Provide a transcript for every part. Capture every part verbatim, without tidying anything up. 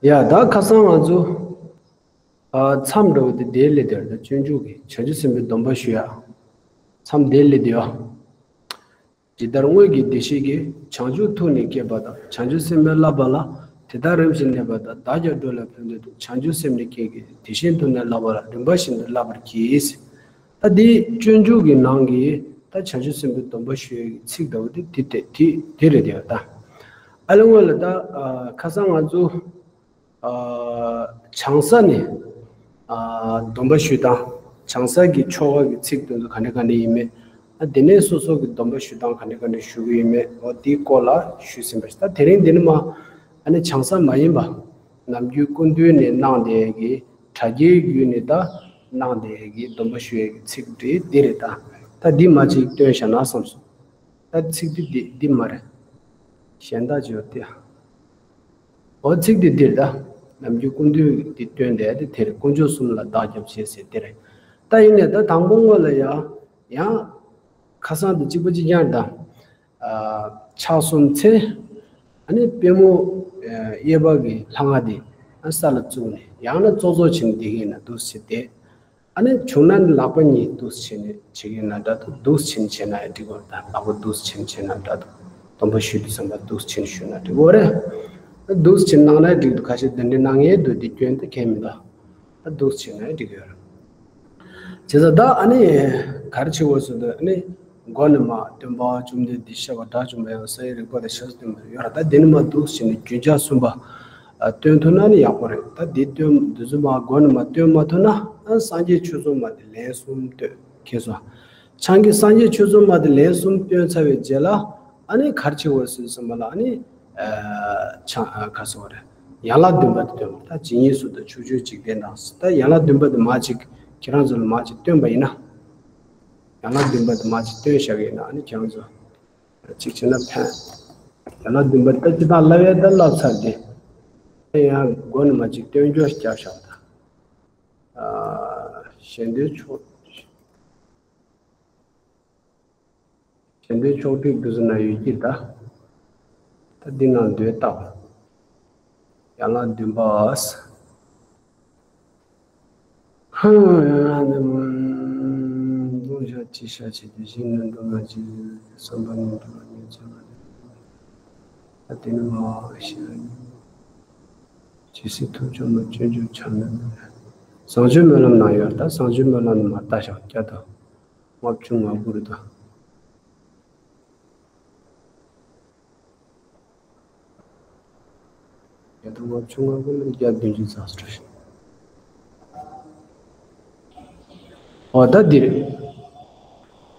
ཡ་ད་ཁ་སང་ང་ཚོ་ཨ་མཚམས་འདྲ་བོ་དེ་དེ་ལས་དེར་ད་སྤྱོད་འཇུག་གི་བྱང་ཆུབ་སེམས་དཔའི་སྡོམ་པ་ཞུ་ཡ། མཚམས་དེ་ལས་དེ་བ། ཇི་ལྟར་དངོས་ཀྱི་བདེ་གཤེགས་ཀྱིས། བྱང་ཆུབ་ཐུགས་ནི་བསྐྱེད་པ་དང་། བྱང་ཆུབ་སེམས་དཔའི་བསླབ་པ་ལ། དེ་ལྟར་རིམ་བཞིན་གནས་པ་དང་། བདག་ཀྱང་འགྲོ་ལ་ཕན་འདོད་དུ། བྱང་ཆུབ་སེམས་ནི་བསྐྱེད་ཀྱིས། དེ་བཞིན་དུ་ནི་བསླབ་པ་ལ། རིམ་པ་བཞིན་དུ་བསླབ་པར་གྱིས། ད་འདི་སྤྱོད་འཇུག་གི་ནང་གི་ད་བྱང་ཆུབ་སེམས་དཔའི་སྡོམ་པ་ཞུ་ཡའི་ཚིག་འདྲ་བོ་དེ་དེ་དེ་དེ་དེ་རེད་དེ། ད་ཨ་ལེ་སྔོན་ལ་ད་ཨ་ཁ་སང་ང་ཚོ་ཨ་བྱང་ས་ནས་ཨ་སྡོམ་པ་ཞུ་སྟངས། བྱང་ས་གི་ཆོ་ག་གི་ཚིག་དེ་ཚོ་ག་འདྲ་ག་འདྲ་ཡིན་མེད། ཨ་དེ་ནས་སོ་སོ་གི་སྡོམ་པ་ཞུ་སྟངས་ག་འདྲ་ག་འདྲ་ཞུ་གི་ཡིན་མེད། འོ་དེའི་སྐོར་ལ་ཞུས་ཟིན་པ་ཞིག་ད་དེ་རིང་འདི་ནི་མ་ཨ་ནི་བྱང་ས་མ་ཡིན་པ། ནམ་རྒྱུན་སྐུ་མདུན་ནས་གནང་བསྡད་ཀྱི་དྲ་རྒྱའི་བརྒྱུད་ནས་ད་གནང་བསྡད་ཀྱི་སྡོམ་པ་ཞུ་ཡས་ཀྱི་ཚིག་འདི་འདི་རེད། ད་ད་འདི་མ་ཅིག་སྟོན་བཞག་ན་བསམ་སོང་། ད་ཚིག་འདི་འདི་འདི་མ་རེད། གཞན་དག་ཅིག་ཡོད་དེ། འོ་ཚིག་འདི་འདིར་ད། ནམ་རྒྱུན་སྐུ་མདུན་འདི་སྟོན་བསྡད་དེ་དེར་དཀོན་མཆོག་གསུམ་ལ་བདག་སྐྱབས་བྱེད་ཟེར་དེ་རེད། ད་ཡིན་ནས་ད་དང་པོ་སྔོན་ལ་ཡང་ཡང་ཁ་སང་དེ་གཅིག་པ་གཅིག་རྐྱང་ད། ཕྱག་གསུམ་འཚལ། ཨ་ནི་པུས་མོ་གཡས་པ་གི་ལྷ་ང་དེ་ས་ལ་བཙུགས་ནས་ཡང་ན་ཙོག་ཙོག་བྱས་ནས་བསྡད་ཀྱི་ཡིན་ན་འདུག་ཟེར་ཏེ། ཨ་ནི་བྱུང་ན་ནི་ལག་པ་གཉིས་འདུག་སེ་བྱས་ནས་བྱེད་ཀྱི་ཡིན་ན་འདྲ་འདུག་འདུག་སེ་བྱས་ནས་བྱེད་ན་ཡང་འགྲིག་གོ། ད་ལག་པ་འདུག་སེ་བྱས་ནས་བྱེད་ན་འདྲ་འདུག་སྡོམ་པ་ཞུ་དུས་ཙམ་པ་འདུག་སེ་བྱས་ནས་ཞུས་ན་འགྲིག་གོ་རེད། འདུག་སེ་བྱས་ནས་གནང་ན་འགྲིག་འདུག་ཁ་ཤས་གདན་འདྲེན་གནང་ཡས་འདུག་དེ་སྐྱོན་དེ་གང་ཡང་མི་འདུག་ད་འདུག་སེ་བྱས་ན་ཡང་འགྲིག་གི་ཡོད་རེད། བྱས་ཙང་ད་ཨ་ནི་ག་རེ་བྱེད་དགོས་ཟེར་དུས་ཨ་ནི་མགོ་ནས་མར་སྟོན་པ་བཅོམ་ལྡན་འདས་ཤེས་པ་དགྲ་བཅོམ་པ་ཡང་ས་ཡི་རིག་པ་དང་ཞེས་སོགས་སྟོན་པ་ཡོད་རེད། ད་དེ་ནས་མར་འདུག་སེ་བྱས་ནས་རྒྱུན་ཆགས་གསུམ་པ། ཨ་སྟོན་ཐུབ་ན་ནི་ཡག་པོ་རེད། ད་འདི་སྟོན་འདི་ཚོ་མ་མགོ་ནས་མ་སྟོན་མ་ཐུབ་ན་ཨ་སངས་རྒྱས་ཆོས་ཚོགས་མ་དེ་ལན་གསུམ་སྟོན་ཁྱེད་ཚོ། ཆང་གི་སངས་རྒྱས་ཆོས་ཚོགས་མ་དེ་ལན་གསུམ་སྟོན་ཚར་བའི་རྗེས་ལ་ཨ་ནི་གར་ཆེ་བ་སུ་གསུམ་པ་ལ་ཨ་ནི་ཨ་ཆང་ཨ་ག་སོ་རེད། ཡན་ལག་བདུན་པ་དེ་སྟོན་པ། ད་ཇི་སྙེད་སུ་དང་ཕྱོགས་བཅུའི་འཇིག་རྟེན་དང་། ད་ཡན་ལག་བདུན་པ་དེ་མ་ཅིག་ཁྱེད་རང་ཚོ་ལ་མ་ཅིག་སྟོན་པ་ཡིན་ན། ཡན་ལག་བདུན་པ་དེ་མ་ཅིག་སྟོན་བཞག་གི་ཡིན་ན་ཨ་ནི་ཁྱེད་རང་ཚོ། གཅིག་བྱས་ན་ཕན། ཡང་ན་བདུན་པ་ལྟ་ཅི་དང་ལབ་ཡས་ད་ལབ་ཚར་ཏེ། དེ་ཡང་མགོ་ནས་མ་ཅིག་སྟོན་རྒྱུ་རྒྱབ་བཞག་ད། ཨ་གཞན་དོན་ཕྱོགས། གཞན་དོན་ཕྱོགས་བསྒྲིགས་འདུག་ཟེར་ན་ཡོད་ཀྱི་ད། ད་འདི་ནང་འདོད་བཏགས། ཡན་ལག་བདུན་པ། ཧང་ཡང་ན་ནི་མདུང་ཤ་ཅི་ཤ་ཆེ་དེ་བཞིན་ནི་འདུག་ན་ཅི་བསམ་པ་ནི་འདུག་ན་ཉེ་ཚེ་ལ་ནི་ཨ་དེ་ནི་མ་བ་ཤི་ལ་ནི་ཇི་སྲིད་ཐུགས་ཆོམ་ན་སྤྱོད་འཇུག་འཆར་ན་ནི་བཟང་སྤྱོད་སྨོན་ལམ་ན་ཡོད། ད་བཟང་སྤྱོད་སྨོན་ལམ་ནི་མ་ལྟ་ཞག་སྐྱ་དང་། ལྔ་བཅུ་ང་དགུ་རེད་ད། ཡ་ད་ལྔ་བཅུ་ང་དགུ་ནི་བརྒྱ་བདུན་ཅུ་རྩ་གསུམ་རེད། འོ་ད་འདི་རེད།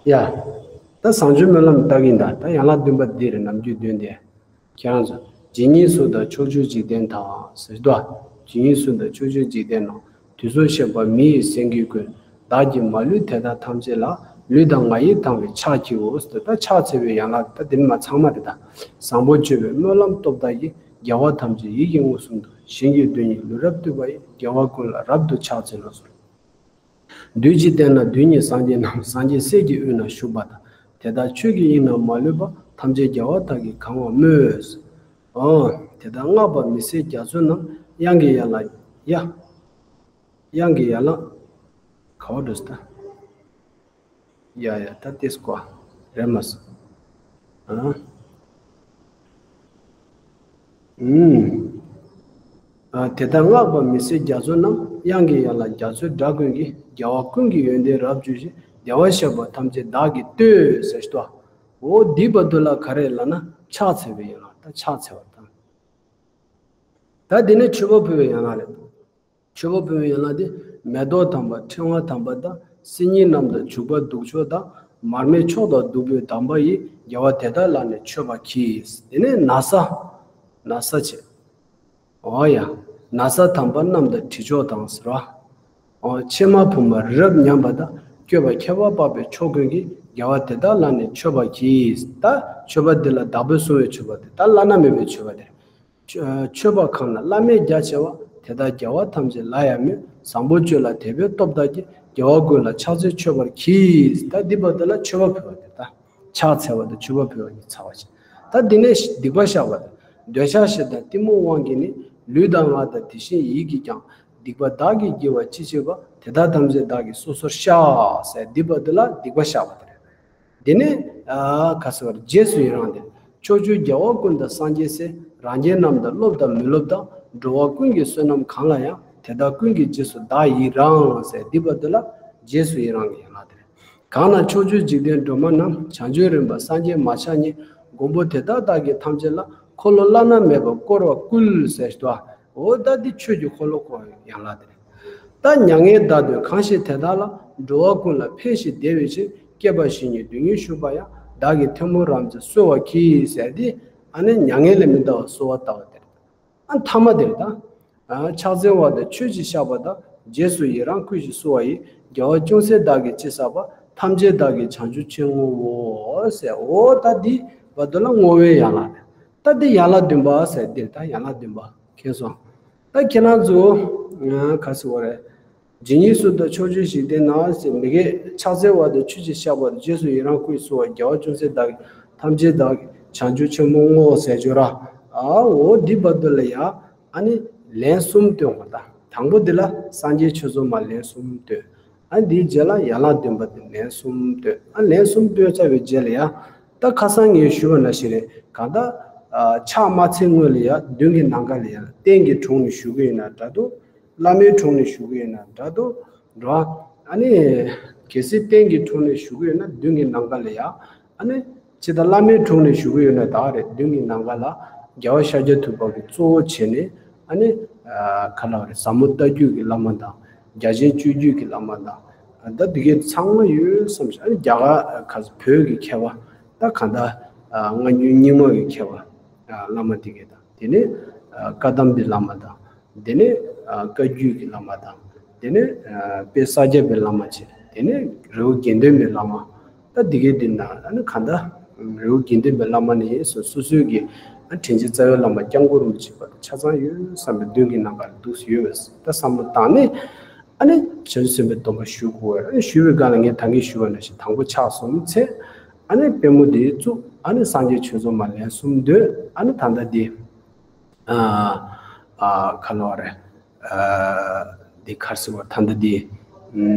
ཡ། ད་བཟང་སྤྱོད་སྨོན་ལམ་ལྟ་གིན་ད་ད་ཡན་ལག་བདུན་པ་འདི་རེད། ནམ་རྒྱུན་འདོན་ཏེ། ཁྱེད་རང་ཚོ། ཇི་སྙེད་སུ་དང་ཕྱོགས་བཅུའི་འཇིག་རྟེན་དང་ཟེར་དུས། ཇི་སྙེད་སུ་དང་ཕྱོགས་བཅུའི་འཇིག་རྟེན་ན། དུས་གསུམ་གཤེགས་པ་མི་ཡི་སེང་གེ་ཀུན། བདག་གིས་མ་ལུས་དེ་དག་ཐམས་ཅད་ལ། ལུས་དང་ངག་ཡིད་དང་བས་ཕྱག་བགྱིའོ་ཟེར་དུས་ད་ཕྱག་འཚལ་བའི་ཡན་ལག་ད་འདི་ནི་མ་ཚང་མ་རེད་ད། བཟང་པོ་སྤྱོད་པའི་སྨོན་ལམ་སྟོབས་དག་གིས། རྒྱལ་བ་ཐམས་ཅད་ཡིད་ཀྱིས་མངོན་སུམ་དུ། ཞིང་གི་རྡུལ་སྙེད་ལུས་རབ་བཏུད་པ་ཡིས། རྒྱལ་བ་ཀུན་ལ་རབ་ཏུ་ཕྱག་འཚལ་ལོ་ཟེར། རྡུལ་གཅིག་སྟེང་ན་རྡུལ་སྙེད་སངས་རྒྱས་རྣམས། སངས་རྒྱས་སྲས་ཀྱི་དབུས་ན་བཞུགས་པ་དང་། དེ་དག་ཆོས་ཀྱི་དབྱིངས་རྣམས་མ་ལུས་པ། ཐམས་ཅད་རྒྱལ་བ་དག་གིས་གང་བར་མོས། འོ། དེ་དག་བསྔགས་པ་མི་ཟད་རྒྱ་མཚོ་རྣམས། དབྱངས་ཀྱི་ཡན་ལག་ཡ། དབྱངས་ཀྱི་ཡན་ལག་ག་བ་འགྲོ་སི་ད། ཡ་ཡ་ད་ཏེས་ཀོ། རེད་མ་སོང་། ཨ། ཨུམ། ཨ་དེ་ལྟར་བསྔགས་པ་མི་ཟད་རྒྱ་མཚོ་རྣམས། དབྱངས་ཀྱི་ཡན་ལག་རྒྱ་མཚོའི་སྒྲ་ཀུན་གྱིས། རྒྱལ་བ་ཀུན་གྱི་ཡོན་ཏན་རབ་བརྗོད་ཅིང་། བདེ་བར་གཤེགས་པ་ཐམས་ཅད་བདག་གིས་བསྟོད། ཟེར་ཞུ་དོ། འོ་འདི་བར་དུ་ལ་ག་རེ་ལབ་ན་ཕྱག་འཚལ་བའི་ཡན་ལག་ད་ཕྱག་འཚལ་བ་དང་། ད་འདི་ནི་མཆོད་པ་ཕུལ་བའི་ཡན་ལག་རེད། མཆོད་པ་ཕུལ་བའི་ཡན་ལག་དེ་མེ་ཏོག་དམ་པ་ཕྲེང་བ་དམ་པ་དང་སིལ་སྙན་རྣམས་དང་བྱུག་པ་བདུག་ཆོག་དང་མར་མེ་མཆོག་དང་བདུག་སྤོས་དམ་པ་ཡིས། རྒྱལ་བ་དེ་དག་ལ་ནི་མཆོད་པར་གྱིས། དེ་ནས་ན་བཟའ། ན་བཟའ་བྱས། འོ་ཡ། ན་བཟའ་དམ་པ་རྣམས་དང་དྲི་མཆོག་དང་ཟེར་བ། འོ་ཕྱེ་མ་ཕུང་པ་རབ་ཉམས་པ་དང་བཀོད་པ་ཁྱད་པར་འཕགས་པའི་མཆོག་ཀུན་གྱིས། རྒྱལ་བ་དེ་དག་ལ་ནི་མཆོད་པར་གྱིས། ད་མཆོད་པ་འདི་ལ་བདག་པོས་གསུང་བའི་མཆོད་པ་དེ་ད་བླ་ན་མེད་པའི་མཆོད་པ་དེ་རེད། མཆོད་པ་གང་ལ་བླ་མེད་རྒྱ་ཆེ་བ། དེ་དག་རྒྱལ་བ་ཐམས་ཅད་ལ་ཡང་མོས། བཟང་པོ་སྤྱོད་ལ་དད་པའི་སྟོབས་དག་གིས། རྒྱལ་བ་ཀུན་ལ་ཕྱག་འཚལ་མཆོད་པར་གྱིས། ད་འདི་བར་དུ་ལ་མཆོད་པ་ཕུལ་བ་དེ་ད། ཕྱག་འཚལ་བ་དང་མཆོད་པ་ཕུལ་བ་གཉིས་ཚར་བ་བྱས། ད་འདི་ནས་སྡིག་པ་བཤགས་པ་དང་། འདོད་ཆགས་ཞེ་སྡང་གཏི་མུག་དབང་གིས་ནི། ལུས་དང་ངག་དང་དེ་བཞིན་ཡིད་ཀྱིས་ཀྱང་། སྡིག་པ་བདག་གིས་བགྱི་བ་ཅི་མཆིས་པ། དེ་དག་ཐམས་ཅད་བདག་གིས་སོ་སོར་བཤགས་ཟེར་འདི་བར་དུ་ལ་སྡིག་པ་བཤགས་པ་དེ་རེད། དེ་ནས་ཨ་ག་ཟེར་བར་རྗེས་སུ་ཡི་རང་སྟེ། ཕྱོགས་བཅུའི་རྒྱལ་བ་ཀུན་དང་སངས་རྒྱས་སྲས། རང་རྒྱལ་རྣམས་དང་སློབ་དང་མི་སློབ་དང་། འགྲོ་བ་ཀུན་གྱི་བསོད་ནམས་གང་ལ་ཡང་། དེ་དག་ཀུན་གྱི་རྗེས་སུ་བདག་ཡི་རང་ཟེར་འདི་བར་དུ་ལ་རྗེས་སུ་ཡི་རང་གི་ཡན་ལག་དེ་རེད། གང་ན་ཕྱོགས་བཅུའི་འཇིག་རྟེན་སྒྲོན་མ་རྣམས། བྱང་ཆུབ་རིམ་པར་སངས་རྒྱས་མ་ཆགས་ཉིད། མགོན་པོ་དེ་དག་བདག་གིས་ཐམས་ཅད་ལ། འཁོར་ལོ་བླ་ན་མེད་པར་བསྐོར་བར་བསྐུལ་ཟེར་ཞུ་བ། འོ་ད་འདི་ཆོས་ཀྱི་འཁོར་ལོ་བསྐོར་བའི་ཡན་ལག་དེ་རེད། ད་མྱ་ངན་འདའ་འདོད་གང་ཞིག་དེ་དག་ལ། འགྲོ་བ་ཀུན་ལ་ཕན་ཞིང་བདེ་བའི་ཕྱིར། སྐྱེས་པ་བཞི་ཉིད་སྡུག་བསྔལ་ཞུགས་པ་ཡང་། བདག་གིས་ཐལ་མོ་རབ་མཛེས་གསོལ་བ་གྱིས་ཟེར་ཏེ། ཨ་ནི་མྱ་ངན་ལས་མི་འདའ་བར་གསོལ་བ་བཏབ་པ་དེ་རེད། ཨ་ཐ་མ་དེར་ད། ཨ་ཕྱག་འཚལ་བ་དང་ཆོས་ཀྱི་བཤགས་པ་དང་། རྗེས་སུ་ཡི་རང་བསྐུལ་ཞིང་གསོལ་བ་ཡི། རྒྱལ་བ་ཅུང་ཟད་བདག་གིས་ཅི་བསགས་པ། ཐམས་ཅད་བདག་གིས་བྱང་ཆུབ་ཕྱིར་བསྔོའོ་ཟེར། འོ་ད་འདི་བར་དུ་ལ་བསྔོ་བའི་ཡན་ལག་རེད། ད་འདི་ཡན་ལག་བདུན་པ་ཟེར་འདིར་ད་ཡན་ལག་བདུན་པ་མཁྱེན་སོང་། ད་ཁྱེད་རང་ཚོ་ཨ་ག་ཟེར་བ་རེད། ཇི་སྙེད་སུ་དག་ཕྱོགས་བཅུའི་འཇིག་རྟེན་ན་ཟེར་མི་གའི་ཕྱག་འཚལ་བ་དང་ཆོས་ཀྱི་བཤགས་པ་དང་། རྗེས་སུ་ཡི་རང་བསྐུལ་ཞིང་གསོལ་བ། རྒྱལ་བ་ཅུང་ཟད་བདག་གིས་ཐམས་ཅད་བདག་གིས་བྱང་ཆུབ་ཆེན་པོར་བསྔོའོ་ཟེར་ཅོ་ར། ཨ་འོ་འདི་བར་དུ་ལ་ཡ་ཨ་ནི་ལན་གསུམ་སྟོན་དགོས། ད་དང་པོ་འདི་ལ་སངས་རྒྱས་ཆོས་ཚོགས་མ་ལན་གསུམ་སྟོན། ཨ་འདིའི་རྗེས་ལ་ཡན་ལག་བདུན་པ་འདི་ལན་གསུམ་སྟོན། ཨ་ལན་གསུམ་སྟོན་ཚར་བའི་རྗེས་ལ་ཡ། ད་ཁ་སང་ངས་ཞུས་པ་ནང་བཞིན་རེད། གང་ལྟར་ཨ་ཕྱག་མ་འཚལ་སྔོན་ལ་ཡ་མདུན་གྱི་ནམ་མཁའ་ལ་ཡ་རྟེན་གྱི་དྲུང་ནས་ཞུ་གི་ཡིན་ན་འདྲ་འདུག་བླ་མའི་དྲུང་ནས་ཞུ་གི་ཡིན་ན་འདྲ་འདུག་འགྲོ། ཨ་ནི་གལ་སྲིད་རྟེན་གྱི་དྲུང་ནས་ཞུ་གི་ཡོད་ན་མདུན་གྱི་ནམ་མཁའ་ལ་ཡ། ཨ་ནི་ཇི་ལྟར་བླ་མའི་དྲུང་ནས་ཞུ་གི་ཡོད་ན་ད་རེད། མདུན་གྱི་ནམ་མཁའ་ལ་རྒྱལ་བ་ཤཱཀྱ་ཐུབ་པ་གིས་གཙོ་བོ་བྱས་ནས། ཨ་ནི་ཨ་ག་ལ་བ་རེད། ཟབ་མོ་ལྟ་བརྒྱུད་ཀྱི་བླ་མ་དང་། རྒྱ་ཆེན་སྤྱོད་བརྒྱུད་ཀྱི་བླ་མ་དང་། ད་འདི་གའི་ཚང་མ་ཡོད་བསམ་ཞིང་། ཨ་ནི་རྒྱ་གར་ག་བོད་ཀྱི་མཁས་པ། ད་གང་ལྟར་ཨ་སྔ་འགྱུར་རྙིང་མ་གི་མཁས་པ་ཨ་བླ་མ་འདི་གའི་དང་། དེ་ནས་ཨ་བཀའ་གདམས་པའི་བླ་མ་དང་། དེ་ནས་ཨ་བཀའ་བརྒྱུད་ཀྱི་བླ་མ་དང་། དེ་ནས་ཨ་དཔལ་ས་སྐྱ་པའི་བླ་མ་བྱས། དེ་ནས་རི་བོ་དགེ་ལྡན་པའི་བླ་མ། ད་འདི་གའི་འདི་ན་ཨ་ནི་གང་ལྟར་རི་བོ་དགེ་ལྡན་པའི་བླ་མ་ནས་སོ་སོ་སོའི་གི་ཨ་དྲིན་ཅན་རྩ་བའི་བླ་མ་སྐྱབས་མགོན་རིན་པོ་ཆེ་བར་དུ་ཆ་ཚང་ཡོད་བསམ་པའི་མདུན་གྱི་ནམ་མཁའ་ལ་འདུག་སེ་ཡོད་པས། ད་བསམ་བློ་བཏང་ནས་ཨ་ནི་བྱང་ཆུབ་སེམས་དཔའི་སྡོམ་པ་ཞུ་དགོས། ཨ་ནི་ཞུ་བའི་སྒང་ལ་ངས་ད་གིན་ཞུ་བ་ནང་བཞིན་དང་པོ་ཕྱག་གསུམ་འཚལ། ཨ་ནི་པུས་མོ་འདི་བཙུགས། ཨ་ནི་སངས་རྒྱས་ཆོས་ཚོགས་མ་ལན་གསུམ་འདོན། ཨ་ནི་ད་ལྟ་འདི་ཨ་ཨ་ག་ལ་བ་རེད། ཨ་འདི་ག་རེ་ཟེར་བ། ད་ལྟ་འདི་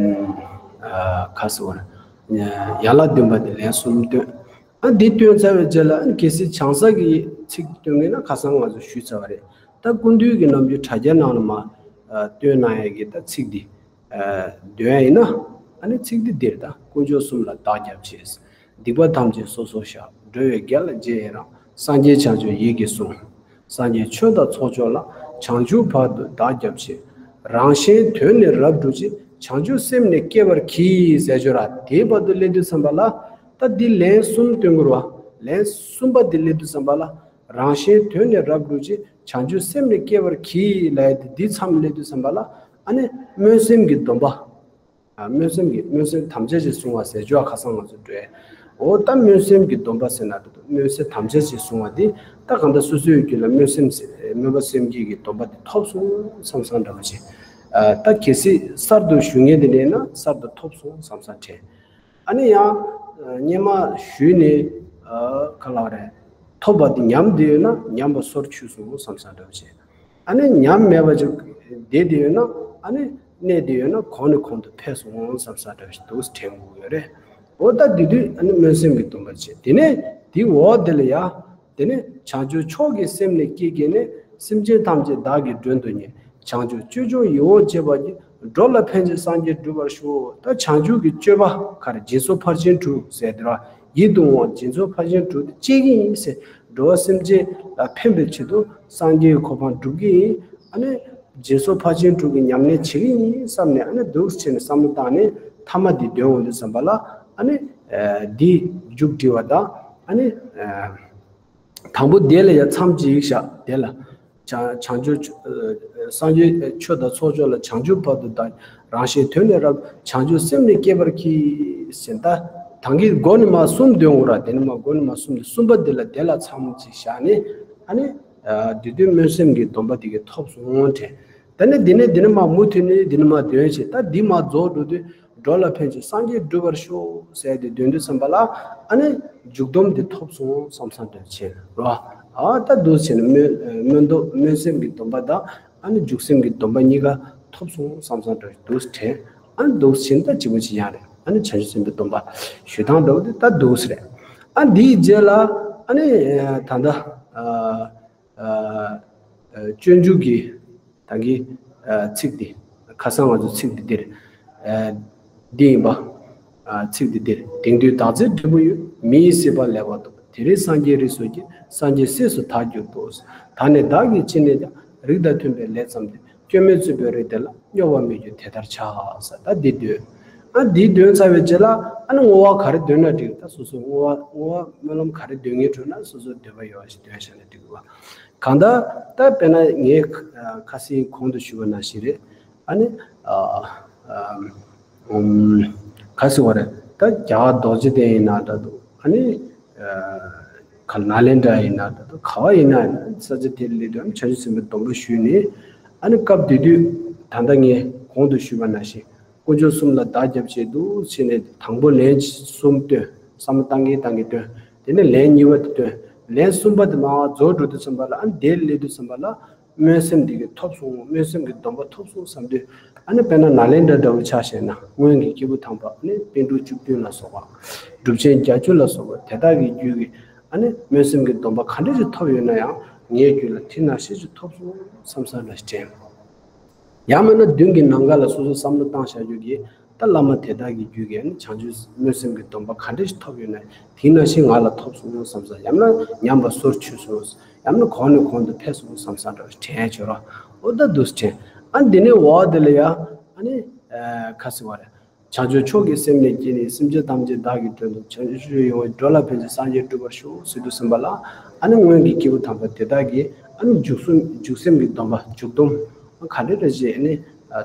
ཨ་ག་རེ་ཟེར་བ་རེད། ཡན་ལག་བདུན་པ་འདི་ལན་གསུམ་འདོན། ཨ་འདི་སྟོན་ཚར་བའི་རྗེས་ལ་ཨ་ནི་གལ་སྲིད་བྱང་ས་གི་ཚིག་སྟོན་མཁན་ན་ཁ་སང་ང་ཚོ་ཞུས་ཚར་བ་རེད། ད་ཀུན་འདུས་ཀྱི་རྣམ་འགྱུར་དྲ་རྒྱའི་ནང་ལ་མ་ཨ་སྟོན་གནང་ཡས་ཀྱི་ད་ཚིག་འདི་ཨ་འདོན་ཡ་ཡིན་ན། ཨ་ནི་ཚིག་འདི་འདིར་ད་དཀོན་མཆོག་གསུམ་ལ་བདག་སྐྱབས་མཆི། སྡིག་པ་ཐམས་ཅད་སོ་སོར་བཤགས། འགྲོ་བའི་དགེ་ལ་རྗེས་ཡི་རང་། སངས་རྒྱས་བྱང་ཆུབ་ཡིད་ཀྱིས་ཟུངས། སངས་རྒྱས་ཆོས་དང་ཚོགས་མཆོག་ལ། བྱང་ཆུབ་བར་དུ་བདག་སྐྱབས་མཆི། རང་གཞན་དོན་ནི་རབ་བསྒྲུབ་ཕྱིར། བྱང་ཆུབ་སེམས་ནི་བསྐྱེད་པར་གྱིས་ཟེར་ཅོ་ར། དེའི་བར་དུ་སླེབས་དུས་ཙམ་པ་ལ་ད་འདི་ལན་གསུམ་སྟོན་དགོས་ར། ལན་གསུམ་པ་འདི་སླེབས་དུས་ཙམ་པ་ལ། རང་གཞན་དོན་ནི་རབ་བསྒྲུབ་ཕྱིར། བྱང་ཆུབ་སེམས་ནི་བསྐྱེད་པར་གྱིས་ལབ་ཡ་དེ་འདི་མཚམས་སླེབས་དུས་ཙམ་པ་ལ། ཨ་ནི་སྨོན་སེམས་ཀྱི་སྡོམ་པ། ཨ་སྨོན་སེམས་ཀྱི་སྨོན་སེམས་དམ་བཅའ་ཞིག་བཟུང་བ་ཟེར་ཅོ་ཁ་སང་ང་ཚོ་འགྲོ་ཡ། འོ་ད་སྨོན་སེམས་ཀྱི་སྡོམ་པ་ཟེར་ན་འདུག་སྨོན་སེམས་དམ་བཅའ་ཞིག་བཟུང་བ་འདི་ད་གང་ལྟར་སོ་སོའི་རྒྱུད་ལ་སྨོན་སེམས་ཟེར་སྨོན་པ་སེམས་བསྐྱེད་ཀྱི་སྡོམ་པ་འདི་ཐོབ་སོང་བསམ་བསམ་འདྲ་བ་ཞིག་ཨ་ད་གལ་སྲིད་གསར་དུ་ཞུ་མཁན་དེ་ནས་ན་གསར་དུ་ཐོབ་སོང་བསམ་བསམ་དྲན། ཨ་ནི་ཡང་སྔོན་མ་ཞུས་ནས་ག་ལ་བ་རེད། ཐོབ་པ་དེ་ཉམས་བསྡད་ཡོད་ན་ཉམས་པ་སོར་ཆུད་སོང་བསམ་བསམ་འདྲ་བ་བྱས། ཨ་ནི་ཉམས་མེད་པ་ཅིག་བསྡད་བསྡད་ཡོད་ན། ཨ་ནི་གནས་བསྡད་ཡོད་ན་གོང་ནས་གོང་དུ་འཕེལ་སོང་བསམ་བསམ་འདྲ་བ་ཞིག་འདུག་དྲན་དགོས་ཡོད་རེད། འོ་ད་དེ་དུས་ཨ་ནི་སྨོན་སེམས་ཀྱི་སྡོམ་པ་བྱས། དེ་ནས་དེའི་འོག་དེ་ལ་ཡ། དེ་ནས་བྱང་ཆུབ་མཆོག་གི་སེམས་ནི་བསྐྱེད་བགྱིས་ནས། སེམས་ཅན་ཐམས་ཅད་བདག་གིས་མགྲོན་དུ་གཉེར། བྱང་ཆུབ་སྤྱོད་མཆོག་ཡིད་འོང་བྱེད་པར་བགྱི། འགྲོ་ལ་ཕན་ཕྱིར་སངས་རྒྱས་འགྲུབ་པར་ཤོག་ད་བྱང་ཆུབ་ཀྱི་སྤྱོད་པ་ག་རེ་སྦྱིན་སོགས་ཕར་ཕྱིན་དྲུག་ཟེར་དེ་ར་ཡིད་དུ་འོང་བ་སྦྱིན་སོགས་ཕར་ཕྱིན་དྲུག་དེ་སྤྱད་ཀྱི་ཡིན་ཟེར། འགྲོ་བ་སེམས་ཅན་ལ་ཕན་པའི་ཆེད་དུ་སངས་རྒྱས་ཀྱི་གོ་འཕང་སྒྲུབ་ཀྱི་ཡིན། ཨ་ནི་སྦྱིན་སོགས་ཕར་ཕྱིན་དྲུག་གི་ཉམས་ལེན་བྱེད་ཀྱི་ཡིན་བསམ་ནས། ཨ་ནི་འདུག་སེ་བྱས་ནས་བསམ་བློ་བཏང་ནས་ཐ་མ་འདི་འདོན་འོང་དུས་ཙམ་པ་ལ། ཨ་ནི་འདི་མཇུག་སྒྲིལ་བ་དང་། ཨ་ནི། དང་པོ་དེ་ལ་ཡང་མཚམས་གཅིག་བཞག་དེ་ལ། བྱང་བྱང་ཆུབ་སངས་རྒྱས་ཆོས་དང་ཚོགས་མཆོག་ལ། བྱང་ཆུབ་བར་དུ་བདག་རང་གཞན་དོན་ནི་རབ། བྱང་ཆུབ་སེམས་ནི་བསྐྱེད་པར་གྱིས་ཟེར། ད་དང་གི་མགོ་ནས་མར་གསུམ་འདོན་དགོས་ར། དེ་ནས་མར་མགོ་ནས་མར་གསུམ་དེ་གསུམ་པ་དེ་ལ་དེ་ལ་མཚམས་གཅིག་བཞག་ནས། ཨ་ནི་དེ་དུས་སྨོན་སེམས་ཀྱི་སྡོམ་པ་དེ་གའི་ཐོབ་སོང་དྲན། ད་ནི་དེ་ནས་དེ་ནས་མར་མུ་མཐུད་ནས་དེ་ནས་མར་འདོན་བྱས། ད་འདི་མར་རྫོགས་འགྲོ་དུས། འགྲོ་ལ་ཕན་ཕྱིར་སངས་རྒྱས་འགྲུབ་པར་ཤོག་ཟེར་ཏེ་འདོན་དུས་ཙམ་པ་ལ། ཨ་ནི་མཇུག་སྡོམ་དེ་ཐོབ་སོང་བསམ་བསམ་འདྲ་བྱས་རོ། ཨ་ད་འདུག་བྱས་ནས་སྨོན་སྨོན་འདོགས་སྨོན་སེམས་ཀྱི་སྡོམ་པ་དང་ཨ་ནི་འཇུག་སེམས་ཀྱི་སྡོམ་པ་གཉིས་ཀ་ཐོབ་སོང་བསམ་བསམ་འདྲ་འདུག་དྲན། ཨ་ནི་འདུག་བྱས་ནས་ད་གཅིག་པ་གཅིག་རྐྱང་རེད། ཨ་ནི་བྱང་ཆུབ་སེམས་དཔའི་སྡོམ་པ་ཞུ་སྟངས་འདྲ་བོ་དེ་ད་འདུག་སེ་རེད། ཨ་འདིའི་རྗེས་ལ་ཨ་ནི་ད་ལྟ་ཨ་ཨ་སྤྱོད་འཇུག་གི་ད་གི་ཨ་ཚིག་འདི་ཁ་སང་ང་ཚོ་ཚིག་འདི་འདིར་ཨ་འདི་ཡིན་པ། ཨ་ཚིག་འདི་འདིར་དེང་དུས་བདག་འཛིན་འབྲས་བུ་ཡོད། མི་ཡི་སྲིད་པ་ལེགས་པར་འདོད། དེ་རིང་སངས་རྒྱས་རིགས་སུ་སྐྱེས། སངས་རྒྱས་སྲས་སུ་བདག་གྱུར་ཏོ། ད་ནི་བདག་གིས་ཅི་ནས་ཀྱང་། རིགས་དང་མཐུན་པའི་ལས་བརྩམས་ཏེ། སྐྱོན་མེད་བཙུན་པའི་རིགས་དེ་ལ། སྙོགས་པར་མི་འགྱུར་དེ་ལྟར་བྱ། ཟེར་ད་འདི་འདོན། ཨ་འདི་འདོན་ཚར་བའི་རྗེས་ལ་ཨ་ནི་བསྔོ་བ་ག་རེ་འདོན་ན་འགྲིག་ད་སོ་སོ་བསྔོ་བ་བསྔོ་བ་སྨོན་ལམ་ག་རེ་འདོན་མཁན་འདུག་ན་སོ་སོ་འདོད་པ་ཡོད་པ་ཞིག་འདོན་བཞག་ན་འགྲིག་གི་བ། གང་ལྟར་ད་དཔེར་ན་ངས་ཁ་སང་གོང་དུ་ཞུས་པ་ནང་བཞིན་རེད། ཨ་ནི་ཨ་ཨ་ཨམ་ག་ཟེར་བ་རེད། ད་རྒྱ་གར་རྡོ་རྗེ་གདན་ཡིན་ན་འདྲ་འདུག་ཨ་ནི་ཨ་ག་ནཱ་ལེནྡྲ་ཡིན་ན་འདྲ་འདུག་ག་བ་ཡིན་ན་ས་ཆ་དེར་སླེབས་དུས་བྱང་ཆུབ་སེམས་དཔའི་སྡོམ་པ་ཞུས་ནས། ཨ་ནི་སྐབས་དེ་དུས་ད་ལྟ་ངས་གོང་དུ་ཞུས་པ་ནང་བཞིན། དཀོན་མཆོག་གསུམ་ལ་བདག་སྐྱབས་མཆི་འདུག་ཟེར་ནས་དང་པོ་ལན་གསུམ་བཏོན། བསམ་བློ་བཏང་གིན་བཏང་གིན་བཏོན། དེ་ནས་ལན་གཉིས་པ་དེ་བཏོན། ལན་གསུམ་པ་དེ་མར་རྫོགས་འགྲོ་དུས་ཙམ་པ་ལ་ཨ་ནི་དེར་སླེབས་དུས་ཙམ་པ་ལ་སྨོན་སེམས་འདི་གི་ཐོབ་སོང་། སྨོན་སེམས་ཀྱི་སྡོམ་པ་ཐོབ་སོང་བསམ་དུས། ཨ་ནི་དཔེར་ན་ནཱ་ལེནྡྲ་འདྲ་བོ་ཆ་བཞག་ན་སྔོན་གྱི་སྐྱེས་བུ་དམ་པ་ཨ་ནི་པཎ་གྲུབ་བཅུ་བདུན་ལ་སོགས་པ། གྲུབ་ཆེན་བརྒྱད་ཅུ་ལ་སོགས་པ་དེ་དག་གི་རྒྱུད་ཀྱི་ཨ་ནི་སྨོན་སེམས་ཀྱི་སྡོམ་པ་ག་འདྲ་ཞིག་ཐོབ་ཡོད་ན་ཡང་ངའི་རྒྱུད་ལ་དེ་ནང་བཞིན་ཞིག་ཐོབ་སོང་བསམ་བསམ་འདྲ་ཞིག་དྲན། ཡང་མིན་ན་མདུན་གྱི་ནམ་མཁའ་ལ་སོ་སོ་བསམ་བློ་བཏང་བཞག་རྒྱུ་གི་ད་བླ་མ་དེ་དག་གི་རྒྱུད་ཀྱི་ནི་བྱང་ཆུབ་སྨོན་སེམས་ཀྱི་སྡོམ་པ་ག་འདྲ་ཞིག་ཐོབ་ཡོད་ན་དེ་ནང་བཞིན་ང་ལ་ཐོབ་སོང་བསམ་བསམ། ཡང་ན་ཉམས་པ་སོར་ཆུད་སོང་། ཡང་ན་གོང་ནས་གོང་དུ་འཕེལ་སོང་བསམ་བསམ་འདྲ་དྲན་བྱོས་རོགས། ཨོ་ད་འདུག་སེ་དྲན། ཨ་འདི་ནས་འོག་དེ་ལ་ཡ་ཨ་ནི་ཨ་ག་ཟེར་བ་རེད། བྱང་ཆུབ་མཆོག་གི་སེམས་ནི་བསྐྱེད་ནས། སེམས་ཅན་ཐམས་ཅད་བདག་གིས་མགྲོན་དུ་བྱས། བྱང་ཆུབ་ཡོངས་བསྐྱེད་འགྲོ་ལ་ཕན་ཕྱིར། སངས་རྒྱས་འགྲུབ་པར་ཤོག་ཟེར་དུས་ཙམ་པ་ལ། ཨ་ནི་སྔོན་གྱི་སྐྱེས་བུ་དམ་པ་དེ་དག་གིས་ཨ་ནི་འཇུག་སེམས་འཇུག་སེམས་ཀྱི་སྡོམ་པ་འཇུག་སྡོམ་ག་འདྲ་འདྲ་ཞིག་ཨ་ནི་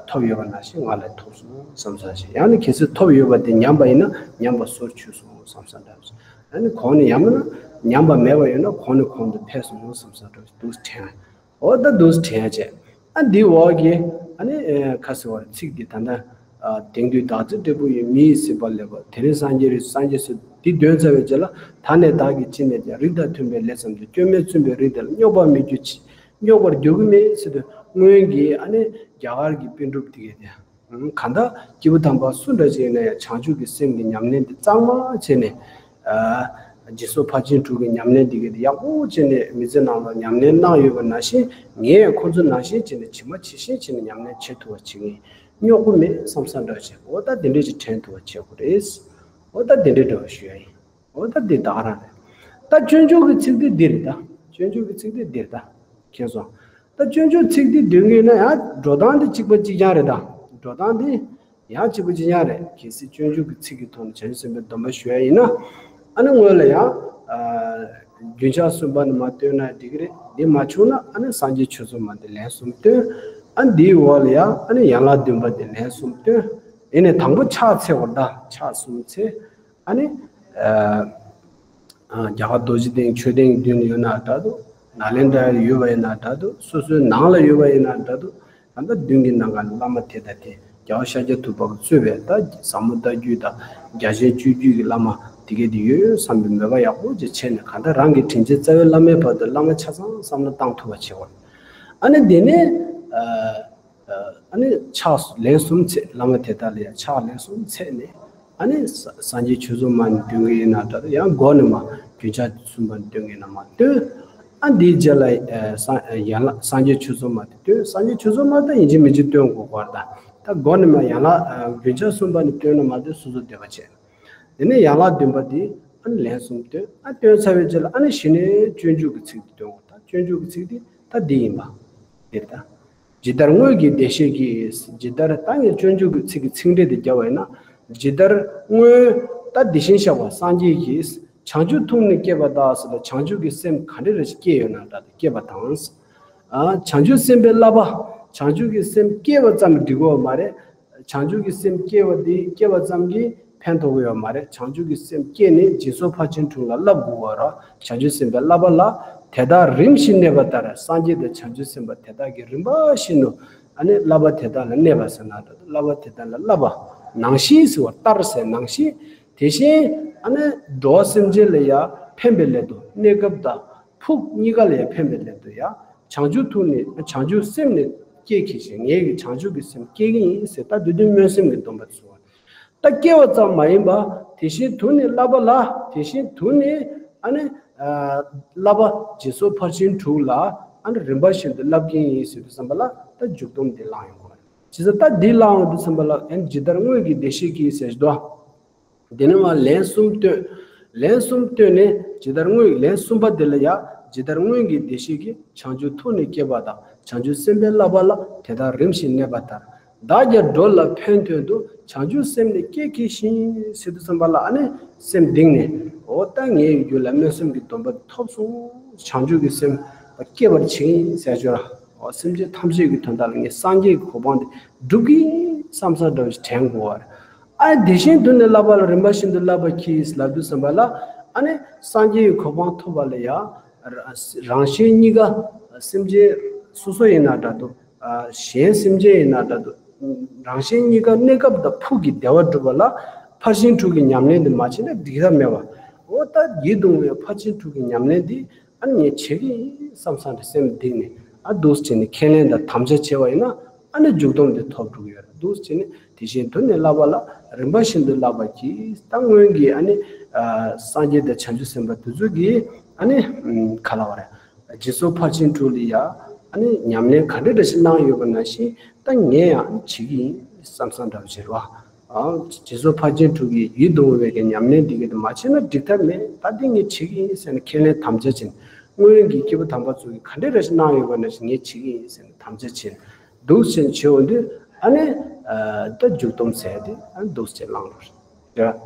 ཐོབ་ཡོད་པ་ནང་བཞིན་ང་ལ་ཐོབ་སོང་བསམ་བསམ་ཞིག་ཡང་ནི་གལ་སྲིད་ཐོབ་ཡོད་པ་དེ་ཉམས་པ་ཡིན་ན་ཉམས་པ་སོར་ཆུད་སོང་བསམ་བསམ་འདྲ། ཨ་ནི་གོང་ནས་ཡང་མིན་ན་ཉམས་པ་མེད་པ་ཡོད་ན་གོང་ནས་གོང་དུ་འཕེལ་སོང་བསམ་བསམ་འདྲ་འདུག་དྲན། འོ་ད་འདུག་དྲན་བྱས། ཨ་འདི་འོག་གི་ཨ་ནི་ཨེ་ཁ་ཟེར་བར་ཚིག་འདི་ད་ལྟ་ཨ་དེང་དུས་བདག་འཛིན་འབྲས་བུ་ཡོད། མི་ཡི་སྲིད་པ་ལེགས་པར། དེ་རིང་སངས་རྒྱས་རིགས་སངས་རྒྱས་སུ་འདི་འདོན་ཚར་བའི་རྗེས་ལ་ད་ནི་བདག་གིས་ཅི་ནས་ཀྱང་། རིགས་དང་མཐུན་པའི་ལས་བརྩམས་ཏེ། སྐྱོན་མེད་བཙུན་པའི་རིགས་དེ་ལ། སྙོགས་པར་མི་འགྱུར་ཅི་སྙོགས་པར་འགྱུར་གྱི་མེད་ཟེར་དུས་སྔོན་གྱི་ཨ་ནི་རྒྱ་གར་གྱི་པཎ་གྲུབ་དེ་གས་དེ། གང་ལྟར་སྐྱེས་བུ་དམ་པ་སུ་འདྲ་ཞིག་ཡིན་ན་ཡང་བྱང་ཆུབ་ཀྱི་སེམས་ཀྱི་ཉམས་ལེན་དེ་གཙང་མ་བྱས་ནས། ཨ་སྦྱིན་སོགས་ཕར་ཕྱིན་དྲུག་གི་ཉམས་ལེན་དེ་ག་དེ་ཡག་པོ་བྱས་ནས་མི་ཚེ་ནང་ལ་ཉམས་ལེན་གནང་ཡོད་པ་ནང་བཞིན་ངས་ཁོང་ཚོ་ནང་བཞིན་བྱས་ནས་ཇི་མ་ཇི་བཞིན་བྱས་ནས་ཉམས་ལེན་བྱེད་ཐུབ་པ་བྱེད་ངེས། རྙོག་པ་མེད་བསམ་བསམ་འདྲ་བྱས། འོ་ད་དེ་འདྲས་ཅིག་དྲན་ཐུབ་པ་བྱེད་དགོས་རེད། འོ་ད་དེ་འདྲས་འདྲ་བ་ཞུ་ཡ་ཡིན། འོ་ད་འདི་ད་ག་རང་རེད། ད་སྤྱོད་འཇུག་གི་ཚིག་དེ་འདི་རེད་ད། སྤྱོད་འཇུག་གི་ཚིག་དེ་འདི་རེད་ད། མཁྱེན་སོང་། ད་སྤྱོད་འཇུག་ཚིག་འདི་འདོན་གྱི་ཡིན་ན་ཡང་འགྲོ་སྟངས་འདི་གཅིག་པ་གཅིག་རྐྱང་རེད་ད། འགྲོ་སྟངས་འདི་ཡང་གཅིག་པ་གཅིག་རྐྱང་རེད། གལ་སྲིད་སྤྱོད་འཇུག་གི་ཚིག་གི་ཐོག་ནས་བྱང་ཆུབ་སེམས་དཔའི་སྡོམ་པ་ཞུ་ཡ་ཡིན་ན། ཨ་ནི་སྔོན་ལ་ཡང་ཨ་རྒྱུན་ཆགས་གསུམ་པ་ནས་མར་བཏོན་ན་འགྲིག་གི་རེད། འདི་མ་བྱུང་ན་ཨ་ནི་སངས་རྒྱས་ཆོས་ཚོགས་མ་འདི་ལན་གསུམ་བཏོན། ཨ་འདིའི་འོག་ལ་ཡང་ཨ་ནི་ཡན་ལག་བདུན་པ་འདི་ལན་གསུམ་བཏོན། ཡིན་ནའི་དང་པོ་ཕྱག་འཚལ་བར་གདའ། ཕྱག་གསུམ་འཚལ། ཨ་ནི། ཨ་རྒྱ་གར་རྡོ་རྗེ་གདན་མཆོད་རྟེན་མདུན་ལ་ཡོད་ན་འདྲ་འདུག་ནཱ་ལེནྡྲ་ཡོད་པ་ཡིན་ན་འདྲ་འདུག་སོ་སོའི་ནང་ལ་ཡོད་པ་ཡིན་ན་འདྲ་འདུག་ད་ལྟ་མདུན་གྱི་ནམ་མཁའ་ལ་བླ་མ་དེ་དང་དེ་རྒྱལ་བ་ཤཱཀྱ་ཐུབ་པ་གིས་གཙོས་པའི་ད་ཟབ་མོ་ལྟ་བརྒྱུད་དང་རྒྱ་ཆེན་སྤྱོད་བརྒྱུད་ཀྱི་བླ་མ་དེ་གས་དེ་ཡོད་ཡོད་བསམ་པའི་མོས་པ་ཡག་པོ་ཅིག་བྱས་ནས། གང་ལྟར་རང་གི་དྲིན་ཅན་རྩ་བའི་བླ་མའི་བར་དུ་བླ་མ་ཆ་ཚང་བསམ་བློ་བཏང་ཐུབ་པ་བྱེད་དགོས། ཨ་ནི་དེ་ནས་ཨ། ཨ་ནི་ཕྱག་ལན་གསུམ་འཚལ། བླ་མ་དེ་དག་ལ་ཡང་ཕྱག་ལན་གསུམ་འཚལ་ནས། ཨ་ནི་ས་སངས་རྒྱས་ཆོས་ཚོགས་མ་ནས་འདོན་གྱི་ཡིན་ན་འདྲ་འདུག་ཡང་སྒོ་ནས་མར་རྒྱུན་ཆགས་གསུམ་པ་ནས་འདོན་གྱི་ཡིན་ན་མར་འདོན། ཨ་འདིའི་རྗེས་ལ་ཨ་སངས་ཡན་ལག་སངས་རྒྱས་ཆོས་ཚོགས་མ་དེ་འདོན། སངས་རྒྱས་ཆོས་ཚོགས་མ་ད་ཡིན་གཅིག་མིན་གཅིག་འདོན་དགོས་པ་རེད་ད། ད་སྒོ་ནས་མར་ཡན་ལག་ཨ་རྒྱུན་ཆགས་གསུམ་པ་ནས་འདོན་ན་མ་འདོན་སོ་སོ་འདོད་པ་བྱས། དེ་ནས་ཡན་ལག་བདུན་པ་དེ་ཨ་ནི་ལན་གསུམ་འདོན། ཨ་འདོན་ཚར་བའི་རྗེས་ལ་ཨ་ནི་གཞི་ནས་སྤྱོད་འཇུག་གི་ཚིག་དེ་འདོན་དགོས། ད་སྤྱོད་འཇུག་གི་ཚིག་དེ་ད་འདི་ཡིན་པ། འདིར་ད། ཇི་ལྟར་དངོས་ཀྱི་བདེ་གཤེགས་ཀྱིས། ཇི་ལྟར་ད་ངས་སྤྱོད་འཇུག་གི་ཚིག་གི་ཚིག་འགྲེལ་དེ་བརྒྱབ་པ་ཡིན་ན། ཇི་ལྟར་དངོས་ད་དེ་བཞིན་གཤེགས་པ་སངས་རྒྱས་ཀྱིས་བྱང་ཆུབ་ཐུགས་ནི་བསྐྱེད་པ་དག་ཟེར་ལ། བྱང་ཆུབ་ཀྱི་སེམས་ག་འདྲ་རེ་ཞིག་བསྐྱེད་ཡོད་ན་འདྲ་བསྐྱེད་པ་དང་། ཨ་བྱང་ཆུབ་སེམས་དཔའི་བསླབ་པ། བྱང་ཆུབ་ཀྱི་སེམས་བསྐྱེད་པ་ཙམ་འགྲིག་གི་ཡོད་མ་རེད། བྱང་ཆུབ་ཀྱི་སེམས་བསྐྱེད་པ་འདི་བསྐྱེད་པ་ཙམ་གྱིས་ཕན་ཐོགས་ཀྱི་ཡོད་མ་རེད། བྱང་ཆུབ་ཀྱི་སེམས་བསྐྱེད་ནས་སྦྱིན་སོགས་ཕར་ཕྱིན་དྲུག་ལ་བསླབ་དགོས་པ་རེད། བྱང་ཆུབ་སེམས་དཔའི་བསླབ་པ་ལ། དེ་དག་རིམ་བཞིན་གནས་པ་ལྟར། སངས་རྒྱས་དང་བྱང་ཆུབ་སེམས་དཔའ་དེ་དག་གི་རིམ་པ་བཞིན་དུ་ཨ་ནི་བསླབ་པ་དེ་དག་ལ་གནས་པ་ཟེར་ན་འདྲ་འདུག་བསླབ་པ་དེ་དག་ལ་བསླབ་པ་ནང་བཞིན་ཟེར་བ་ལྟར་ཟེར་ནང་བཞིན། དེ་བཞིན་ཨ་ནི་འགྲོ་བ་སེམས་ཅན་ལ་ཡང་ཕན་པའི་སླད་དུ་གནས་སྐབས་དང་། ཕུགས་གཉིས་ཀ་ལ་ཡང་ཕན་པའི་སླད་དུ་ཡང་བྱང་ཆུབ་ཐུགས་ནི་བྱང་ཆུབ་སེམས་ནི་བསྐྱེད་གྱིས་ཤིག་ངེད་ཀྱིས་བྱང་ཆུབ་ཀྱི་སེམས་བསྐྱེད་ཀྱི་ཡིན་ཟེར། ད་དེ་དུས་སྨོན་སེམས་ཀྱི་སྡོམ་པ་ཚུགས་པ། ད་སྐྱེ་བ་ཙམ་མ་ཡིན་པ་དེ་བཞིན་དུ་ནི་བསླབ་པ་ལ་དེ་བཞིན་དུ་ནི་ཨ་ནི་བསླབ་པ་སྦྱིན་སོགས་ཕར་ཕྱིན་དྲུག་ལ་ཨ་ནི་རིམ་པ་བཞིན་དུ་བསླབ་ཀྱི་ཡིན་ཟེར་དུས་ཙམ་པ་ལ་ད་འཇུག་སྡོམ་འདི་བླང་ཡོང་དགོས། ཇི་ལྟར་འདི་བླང་ཡོང་དུས་ཙམ་པ་ལ་ཨ་ནི་ཇི་ལྟར་སྔོན་གྱི་བདེ་གཤེགས་ཀྱིས་ཟེར་དོ། དེ་ནས་མར་ལན་གསུམ་བཏོན། ལན་གསུམ་བཏོན་ནས་ཇི་ལྟར་སྔོན་ལན་གསུམ་པ་དེ་ལ་ཡང་ཇི་ལྟར་སྔོན་གྱི་བདེ་གཤེགས་ཀྱིས་བྱང་ཆུབ་ཐུགས་ནི་བསྐྱེད་པ་དང་བྱང་ཆུབ་སེམས་དཔའི་བསླབ་པ་ལ་དེ་དག་རིམ་བཞིན་གནས་པ་ལྟར། བདག་ཀྱང་འགྲོ་ལ་ཕན་དོན་དུ་བྱང་ཆུབ་སེམས་ནི་བསྐྱེད་གྱིས་ཤིག་ཟེར་དུས་ཙམ་པ་ལ་ཨ་ནི་སེམས་གཏིང་ནས་འོ་ད་ངའི་རྒྱུད་ལ་སྨོན་སེམས་ཀྱི་སྡོམ་པ་ཐོབ་སོང་། བྱང་ཆུབ་ཀྱི་སེམས་བསྐྱེད་པར་བྱེད་ཟེར་ཞོར་འོ་སེམས་ཅན་ཐམས་ཅད་ཀྱི་དོན་དག་ལ་ངས་སངས་རྒྱས་ཀྱི་གོ་འཕང་དེ་སྒྲུབ་ཀྱི་ཡིན་བསམ་བསམ་འདྲ་བོ་ཞིག་དྲན་དགོས་པ་རེད། ཨ་དེ་བཞིན་དུ་ནི་བསླབ་པ་ལ་རིམ་པ་བཞིན་དུ་བསླབ་པ་གྱིས་ལབ་དུས་ཙམ་པ་ལ་ཨ་ནི་སངས་རྒྱས་ཀྱི་གོ་འཕང་ཐོབ་པ་ལ་ཡང་རང་གཞན་གཉིས་ཀ་སེམས་ཅན་སོ་སོ་ཡིན་ན་འདྲ་འདུག་གཞན་སེམས་ཅན་ཡིན་ན་འདྲ་འདུག་རང་གཞན་གཉིས་ཀ་གནས་སྐབས་དང་ཕུགས་ཀྱི་བདེ་བ་སྒྲུབ་པ་ལ་ཕར་ཕྱིན་དྲུག་གི་ཉམས་ལེན་དེ་མ་བྱས་ན་འགྲིག་ཐབས་མེད་པ། འོ་ད་ཡིད་གདུང་བའི་ཕར་ཕྱིན་དྲུག་གི་ཉམས་ལེན་དེ་ཨ་ནི་ངས་བྱེད་ཀྱི་ཡིན་བསམ་བསམ་དེ་སེམས་གཏིང་ནས་ཨ་འདུག་སེ་བྱས་ནས་ཁས་ལེན་དང་དམ་བཅའ་བྱས་པ་ཡིན་ན་ཨ་ནི་འཇུག་སྡོམ་དེ་ཐོབ་འགྲོ་གི་ཡོད་རེད། འདུག་སེ་བྱས་ནས་དེ་བཞིན་དུ་ནི་བསླབ་པ་ལ་རིམ་པ་བཞིན་དུ་བསླབ་པ་གྱིས་ད་སྔོན་གྱི་ཨ་ནི་སངས་རྒྱས་དང་བྱང་ཆུབ་སེམས་དཔའ་དེ་ཚོ་གིས་ཨ་ནི་ག་ལབ་པ་རེད། སྦྱིན་སོགས་ཕར་ཕྱིན་དྲུག་ལ་ཡ་ཨ་ནི་ཉམས་ལེན་ག་འདྲ་འདྲ་ཞིག་གནང་ཡོད་པ་ནང་བཞིན་ད་ངས་ཡང་བྱེད་ཀྱི་ཡིན་བསམ་བསམ་འདྲ་བོ་བྱེད་རོགས། སྦྱིན་སོགས་ཕར་ཕྱིན་དྲུག་གི་ཡིད་གདུང་བའི་གི་ཉམས་ལེན་འདི་གི་དེ་མ་བྱས་ན་འགྲིག་ཐབས་མེད། ད་འདི་ངས་བྱེད་ཀྱི་ཡིན་ཟེར་ནས་ཁས་ལེན་དམ་བཅའ་བྱས་ནས་སྔོན་གྱི་སྐྱེས་བུ་དམ་པ་ཚོ་གིས་ག་འདྲ་འདྲ་ཞིག་གནང་ཡོད་པ་ནང་བཞིན་ངས་བྱེད་ཀྱི་ཡིན་ཟེར་ནས་དམ་བཅའ་བྱས་ནས་འདུག་སེ་བྱས་ནས་བྱེད་འོང་དུས་ཨ་ནི་ད་འཇུག་སྡོམ་ཟེར་དེ་ཨ་ནི་འདུག་སེ་བྱས་བླང་རོགས།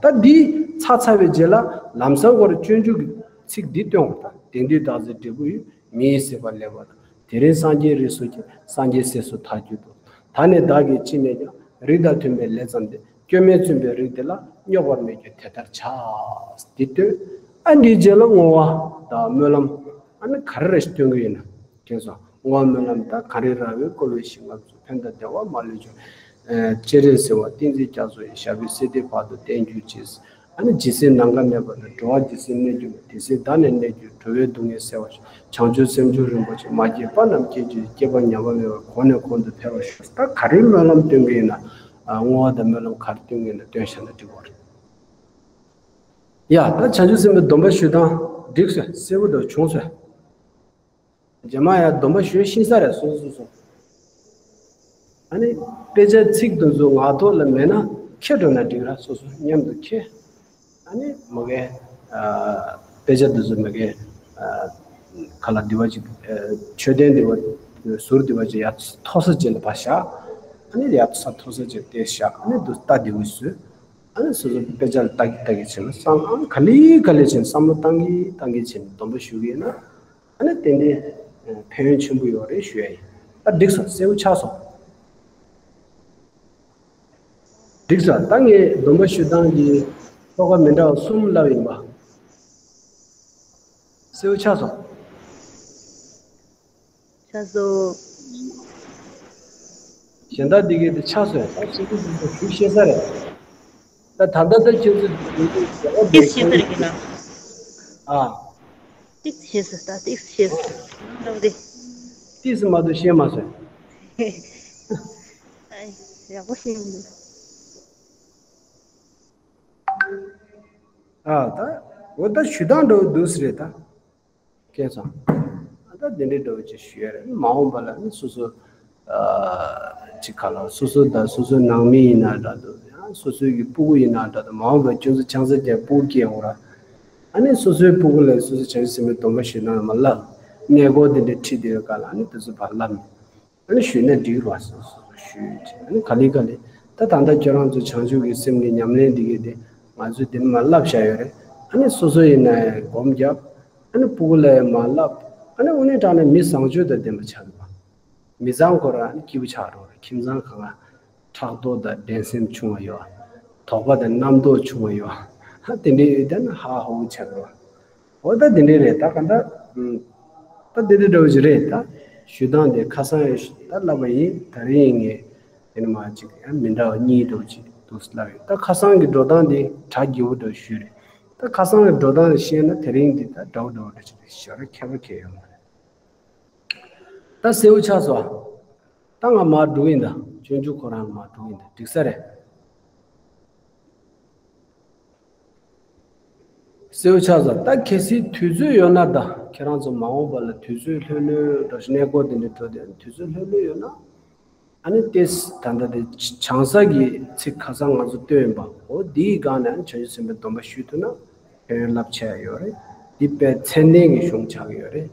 ད་འདི་ཚར་ཚར་བའི་རྗེས་ལ་ལམ་སང་ཁོ་ར་སྤྱོད་འཇུག་གི་ཚིག་འདི་སྟོན་དགོས། ད་དེང་དུས་བདག་འཛིན་འབྲས་བུ་ཡོད། མི་ཡི་སྲིད་པ་ལེགས་པར་ལྡན། དེ་རིང་སངས་རྒྱས་རིགས་སུ་སྐྱེས། སངས་རྒྱས་སྲས་སུ་མཐར་གྱུར་ཏོ། ད་ནི་བདག་གིས་ཅི་ནས་ཀྱང་། རིགས་དང་མཐུན་པའི་ལས་བརྩམས་ཏེ། སྐྱོན་མེད་བཙུན་པའི་རིགས་དེ་ལ། སྙོགས་པར་མི་འགྱུར་དེ་ལྟར་བྱ། འདི་སྟོན། ཨ་འདིའི་རྗེས་ལ་བསྔོ་བ་དང་སྨོན་ལམ་ཨ་ནི་ག་རེ་རེ་ཞིག་སྟོན་གྱི་ཡོད་ན། མཁྱེན་སོང་། བསྔོ་བ་སྨོན་ལམ་དང་གངས་རི་ར་བས་བསྐོར་བའི་ཞིང་ཁམས་སུ། ཕན་དང་བདེ་བ་མ་ལུས་འབྱུང་། ཨ་སྤྱན་རས་གཟིགས་དབང་ཏིང་འཛིན་རྒྱ་མཚོ་ཡི། ཞབས་པད་སྲིད་མཐའི་བར་དུ་བརྟན་གྱུར་ཅིག་ཨ་ནི་ཇི་སྲིད་ནམ་མཁའ་གནས་པ་དང་། འགྲོ་བ་ཇི་སྲིད་གནས་གྱུར་པ། དེ་སྲིད་བདག་ནི་གནས་གྱུར་འགྲོ་བའི་སྡུག་བསྔལ་སེལ་བར་ཤོག་བྱང་ཆུབ་སེམས་མཆོག་རིན་པོ་ཆེ། མ་སྐྱེས་པ་རྣམས་སྐྱེ་གྱུར་ཅིག་སྐྱེས་པ་ཉམས་པ་མེད་པར་གོང་ནས་གོང་དུ་འཕེལ་བར་ཤོག་ད་ག་རེ་སྨོན་ལམ་སྟོན་གྱི་ཡིན་ན། ཨ་བསྔོ་བ་དང་སྨོན་ལམ་ག་རེ་སྟོན་གྱི་ཡིན་ན་སྟོན་བཞག་ན་འགྲིག་གི་རེད། ཡ་ད་བྱང་ཆུབ་སེམས་དཔའི་སྡོམ་པ་ཞུ་སྟངས་འགྲིག་སོང་། གསལ་པོ་འདྲ་བྱུང་སོང་། རྗེས་མ་ཡང་སྡོམ་པ་ཞུ་ཤེས་ས་རེད། སོ་སོ་སོ་སོ། ཨ་ནི་དཔེ་ཆ་ཚིག་དེ་ཚོ་ངག་ཐོག་ལ་མེད་ན་ཁྱེར་འགྲོ་ན་འགྲིག་ར། སོ་སོ་མཉམ་དུ་ཁྱེར། ཨ་ནི་མ་གི་ཨ་དཔེ་ཆ་དེ་ཚོ་མ་གི་ཨ་ག་ལ་འདི་བ་ཅིག་ཨ་མཆོད་རྟེན་འདི་བ་ཟུར་འདི་བ་ཅིག་ཡར་མཐོ་ས་ཅིག་ལ་ཕར་བཞག་ཨ་ནི་ཡར་ས་མཐོ་ས་ཅིག་དེ་བཞག་ཨ་ནི་དེ་ལྟ་འདི་བ་བཟོས། ཨ་ནི་སོ་སོ་དཔེ་ཆ་ལ་ལྟ་གི་ལྟ་གི་བྱས་ན་བསམ་ཨ་ནི་ག་ལེ་ག་ལེ་བྱས་ནས་བསམ་བློ་བཏང་གི་བཏང་གི་བྱས་ནས་སྡོམ་པ་ཞུ་གི་ཡིན་ན། ཨ་ནི་ཏན་ཏན་ཕན་ཡོན་ཆེན་པོ་ཡོད་རེད་ཞུ་ཡ་ཡིན། ད་འགྲིག་སོང་། གསལ་པོ་ཆགས་སོང་། འགྲིག་སོང་། ད་ངས་སྡོམ་པ་ཞུ་སྟངས་ཀྱི་ཆོ་ག་མི་འདྲ་བ་གསུམ་ལབ་ཡིན་པ། གསལ་པོ་ཆགས་སོང་། ཆགས་སོང་། གཞན་དག་འདི་གའི་དེ་ཆགས་སོང་། ད་ཁྱེད་ཚོ་འདི་ཚོ་ཞུ་ཤེས་ས་རེད། ད་ད་ལྟ་ད་ཁྱེད་ཚོ་འདི་ཚོ་ཞེ་དྲག་ཏིག་ཤེས་ས་རེད་ཀྱི་ན། ཨ། ཏིག་ཤེས་སོང་། ད་ཏིག་ཤེས་སོང་། ལབ་དེ། ཏིག་སུ་མ་གཏོགས་ཤེས་མ་སོང་། ཨ་ཡག་པོ་ཤེས་མི་འདུག་ཨ་ད་འོ་ད་ཞུ་སྟངས་འདྲ་བོ་འདུག་སེ་རེད་ད། མཁྱེན་སོང་། ད་དེ་འདྲའི་འདྲ་བོ་ཅིག་ཞུ་ཡ་རེད། མ་འོངས་པ་ལ་ནི་སོ་སོ་ཨ་ཅིག་ག་ལ་སོ་སོ་དང་སོ་སོའི་ནང་མི་ཡིན་ན་འདྲ་འདུག་ཡང་སོ་སོའི་གི་སྤུ་གུ་ཡིན་ན་འདྲ་འདུག་མ་འོངས་པ་ཁྱོད་ཚོ་ཆང་ས་རྒྱག་སྤུ་གུ་སྐྱེས་འོང་ར། ཨ་ནི་སོ་སོའི་སྤུ་གུ་ལ་སོ་སོ་བྱང་ཆུབ་སེམས་དཔའི་སྡོམ་པ་ཞུས་ན་མ་ལབ། གནས་སྐོར་དེ་འདྲའི་ཁྲིད་དེ་ཡོད་ག་ལ་ཨ་ནི་དེ་ཚོ་ཕར་ལབ་ནས། ཨ་ནི་ཞུས་ན་འགྲིག་ར། སོ་སོ་ཞུས་བྱས་ཨ་ནི་ག་ལེ་ག་ལེ། ད་ད་ལྟ་ཁྱོད་རང་ཚོ་བྱང་ཆུབ་ཀྱི་སེམས་ཀྱི་ཉམས་ལེན་འདི་གས་དེ་ང་ཚོས་དེ་ནི་མ་བསླབ་བཞག་ཡོད་རེད། ཨ་ནི་སོ་སོ་ཡིན་ན་ཡང་སྒོམ་རྒྱབ། ཨ་ནི་སྤུ་གུ་ལ་ཡང་མ་བསླབ། ཨ་ནི་དངོས་གནས་དྲང་གནས་མི་བཟང་སྤྱོད་དང་ལྡན་པ་ཆགས་འདུག་བ། མི་བཟང་ཁོ་རང་ཨ་ནི་སྐྱིད་པོ་ཆགས་འགྲོ་རེད། ཁྱིམ་ཚང་གང་ག་ཕྲག་དོག་དང་འགྲན་སེམས་ཆུང་བ་ཡོད། དོགས་པ་དང་རྣམ་རྟོག་ཆུང་བ་ཡོད། ཧ་དེ་འདྲའི་ཡོད་དེ་ན་ཧ་ཧ་འུ་ཆགས་འགྲོ། འོ་ད་དེ་འདྲའི་རེད། ད་ག་ད། ཨུམ། ད་དེ་འདྲའི་འདྲ་བོ་ཞིག་རེད་ད། ཞུ་སྟངས་དེ་ཁ་སང་ཡང་ཞུ་ད་ལབ་པ་ཡིན། ད་རིང་ངས་དེ་ནི་མ་ཅིག་ཡང་མི་འདྲ་བ་གཉིས་འདྲ་བོ་ཅིག་འདུག་ལབ་ཡོད། ད་ཁ་སང་གི་འགྲོ་སྟངས་དེ་གྲ་རྒྱས་པོ་འདྲ་བོ་ཞུས་རེད། ད་ཁ་སང་གི་འགྲོ་སྟངས་ལ་བཤད་ན་དེ་རིང་འདི་ད་འདྲ་བོ་འདྲ་བོ་འདྲ་ཅིག་རེད། ཞེ་དྲག་ཁྱད་པར་གང་ཡང་ཡོད་མ་རེད། ད་གསལ་པོ་ཆགས་སོང་། ད་ང་མར་འགྲོ་གི་ཡིན། ད་སྤྱོད་འཇུག་ཁོ་རང་མར་འགྲོ་གི་ཡིན། ད་འགྲིག་ས་རེད། གསལ་པོ་ཆགས་སོང་། ད་གལ་སྲིད་དུས་ཚོད་ཡོད་ན། ད་ཁྱེད་རང་ཚོ་མ་འོངས་པ་ལ་དུས་ཚོད་ལྷོད་ལྷོད་འདྲ་ཞིག། གནས་སྐོར་དེ་འདྲ་འགྲོ་དུས་དུས་ཚོད་ལྷོད་ལྷོད་ཡོད་ན། ཨ་ནི་ཏེས་ད་ལྟ་དེ་བྱང་ས་གི་ཚིག་ཁ་སང་ང་ཚོ་བཏོན་ཡིན་པ། འོ་འདིའི་སྒང་ནས་ཨ་ནི་བྱང་ཆུབ་སེམས་དཔའི་སྡོམ་པ་ཞུས་ཐུབ་ན་ཕན་ཡོན་རླབས་ཆེ་ཡོད་རེད། འདི་དཔེ་མཚན་ལྡན་གྱི་གཞུང་ཆགས་ཀྱི་ཡོད་རེད།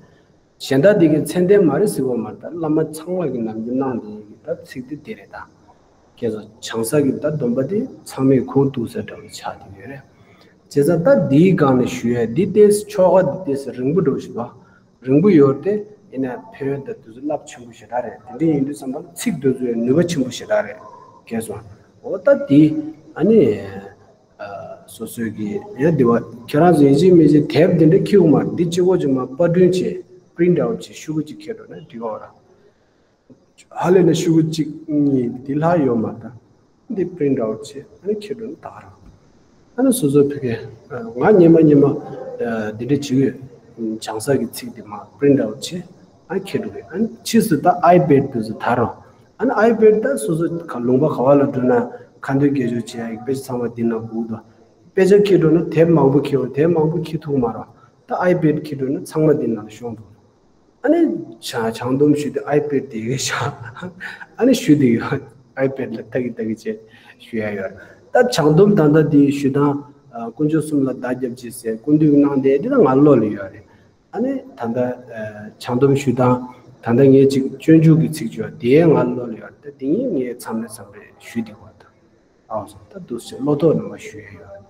གཞན་དག་འདི་གའི་མཚན་ལྡན་མ་རེད་ཟེར་བ་མ་རེད། ད་བླ་མ་ཚང་མ་གིས་ནམ་རྒྱུན་གནང་བསྡད་ཡོད་ཀྱི་ད་ཚིག་འདི་འདི་རེད། ད་ཁྱེད་ཚོ་བྱང་ས་གི་ད་སྡོམ་པ་དེ་ཚང་མས་ཁུངས་གཏུགས་ས་འདྲ་བོ་ཆགས་བསྡད་ཡོད་རེད། བྱས་ཙང་ད་འདིའི་སྒང་ནས་ཞུ་ཡས་འདི་ཏེས་ཆོ་ག་འདི་ཏེས་རིང་པོ་འགྲོ་བཞིན་པ། རིང་པོ་ཡོད་དེ། ཡིན་ན་ཕན་ཡོན་དང་དུས་ཚོད་རླབས་ཆེན་པོ་ཞེ་དྲག་རེད། དེ་འདྲ་ཡིན་དུས་ཙམ་པ་ལ་ཚིག་དེ་ཚོའི་ནུས་པ་ཆེན་པོ་ཞེ་དྲག་རེད། གལ་སོང་། འོ་ད་དེ་ཨ་ནི་ཨ་སོ་སོའི་གི་ཡ་འདི་བ་ཁྱེད་རང་ཚོ་ཡིན་གཅིག་མིན་གཅིག་དེབ་འདི་འདྲ་ཁྱེར་ཡོང་མ། འདི་གཅིག་པོ་གཅིག་མ་པར་སྐྲུན་བྱས་པི་རིན་ཊི་ཨའུ་ཊི་བྱས་ཤོག་གུ་གཅིག་ཁྱེར་འགྲོ་ན་འགྲིག་གོ་ར། ཧ་ལས་ན་ཤོག་གུ་གཅིག་གཉིས་འདི་ལྷག་ཡོད་མ་ད། འདི་པི་རིན་ཊི་ཨའུ་ཊི་བྱས་ཨ་ནི་ཁྱེར་འགྲོ་ན་ད་ག་རང་། ཨ་ནི་སོ་སོ་ཕ་གི་ང་སྔོན་མ་སྔོན་མ་འདི་འདྲ་བྱེད་ཀྱི་ཡོད། བྱང་ས་གི་ཚིག་འདི་མར་པི་རིན་ཊི་ཨའུ་ཊི་བྱས་ཨ་ཁྱེར་འགྲོ་གི། ཨ་ནི་ཕྱིས་སུ་ད་ཨའི་པེ་ཌི་དེ་ཚོ་དར་རོ། ཨ་ནི་ཨའི་པེ་ཌི་ད་སོ་སོ་ག་ལུང་པ་ག་བ་ལ་འགྲོ་ན་ཁ་འདོན་སྐད་ཆ་བྱེད་ཡ་གི་དཔེ་ཆ་ཚང་མ་འདི་ནང་དགོས་འདུག་དཔེ་ཆ་ཁྱེར་འགྲོ་ན་དེབ་མང་པོ་ཁྱེར་འོང་། དེབ་མང་པོ་ཁྱེར་ཐུབ་མ་རེད། ད་ཨའི་པེ་ཌི་ཁྱེར་འགྲོ་ན་ཚང་མ་འདི་ནང་ལ་ཤོང་འདུག་ཨ་ནི་བྱང་བྱང་སྡོམ་ཞུས་ཏེ་ཨའི་པེ་ཌི་དེ་གའི་བཞག་ཨ་ནི་ཞུ་དེ་གའི་ཨའི་པེ་ཌི་ལ་ལྟ་གི་ལྟ་གི་བྱས་ཞུ་ཡ་ཡོད་རེད། ད་བྱང་སྡོམ་ད་ལྟ་དེ་ཞུ་སྟངས་དཀོན་མཆོག་གསུམ་ལ་བདག་སྐྱབས་མཆི་ཟེར་སྐུ་མདུན་གནང་དེ་འདི་ད་ང་བློ་ལ་ཡོད་རེད། ཨ་ནི་ད་ལྟ་བྱང་སྡོམ་ཞུ་སྟངས་ད་ལྟ་ངས་ཅིག་སྤྱོད་འཇུག་གི་ཚིག་བརྗོད་དེ་ང་བློ་ལ་ཡོད་རེད། ད་དེ་ངས་ངས་མཚམས་རེ་མཚམས་རེ་ཞུ་དེ་གོ་ད། ཨང་སོང་། ད་འདུག་སེ་བློ་ཐོག་ནས་མ་ཞུ་ཡ་ཡོད།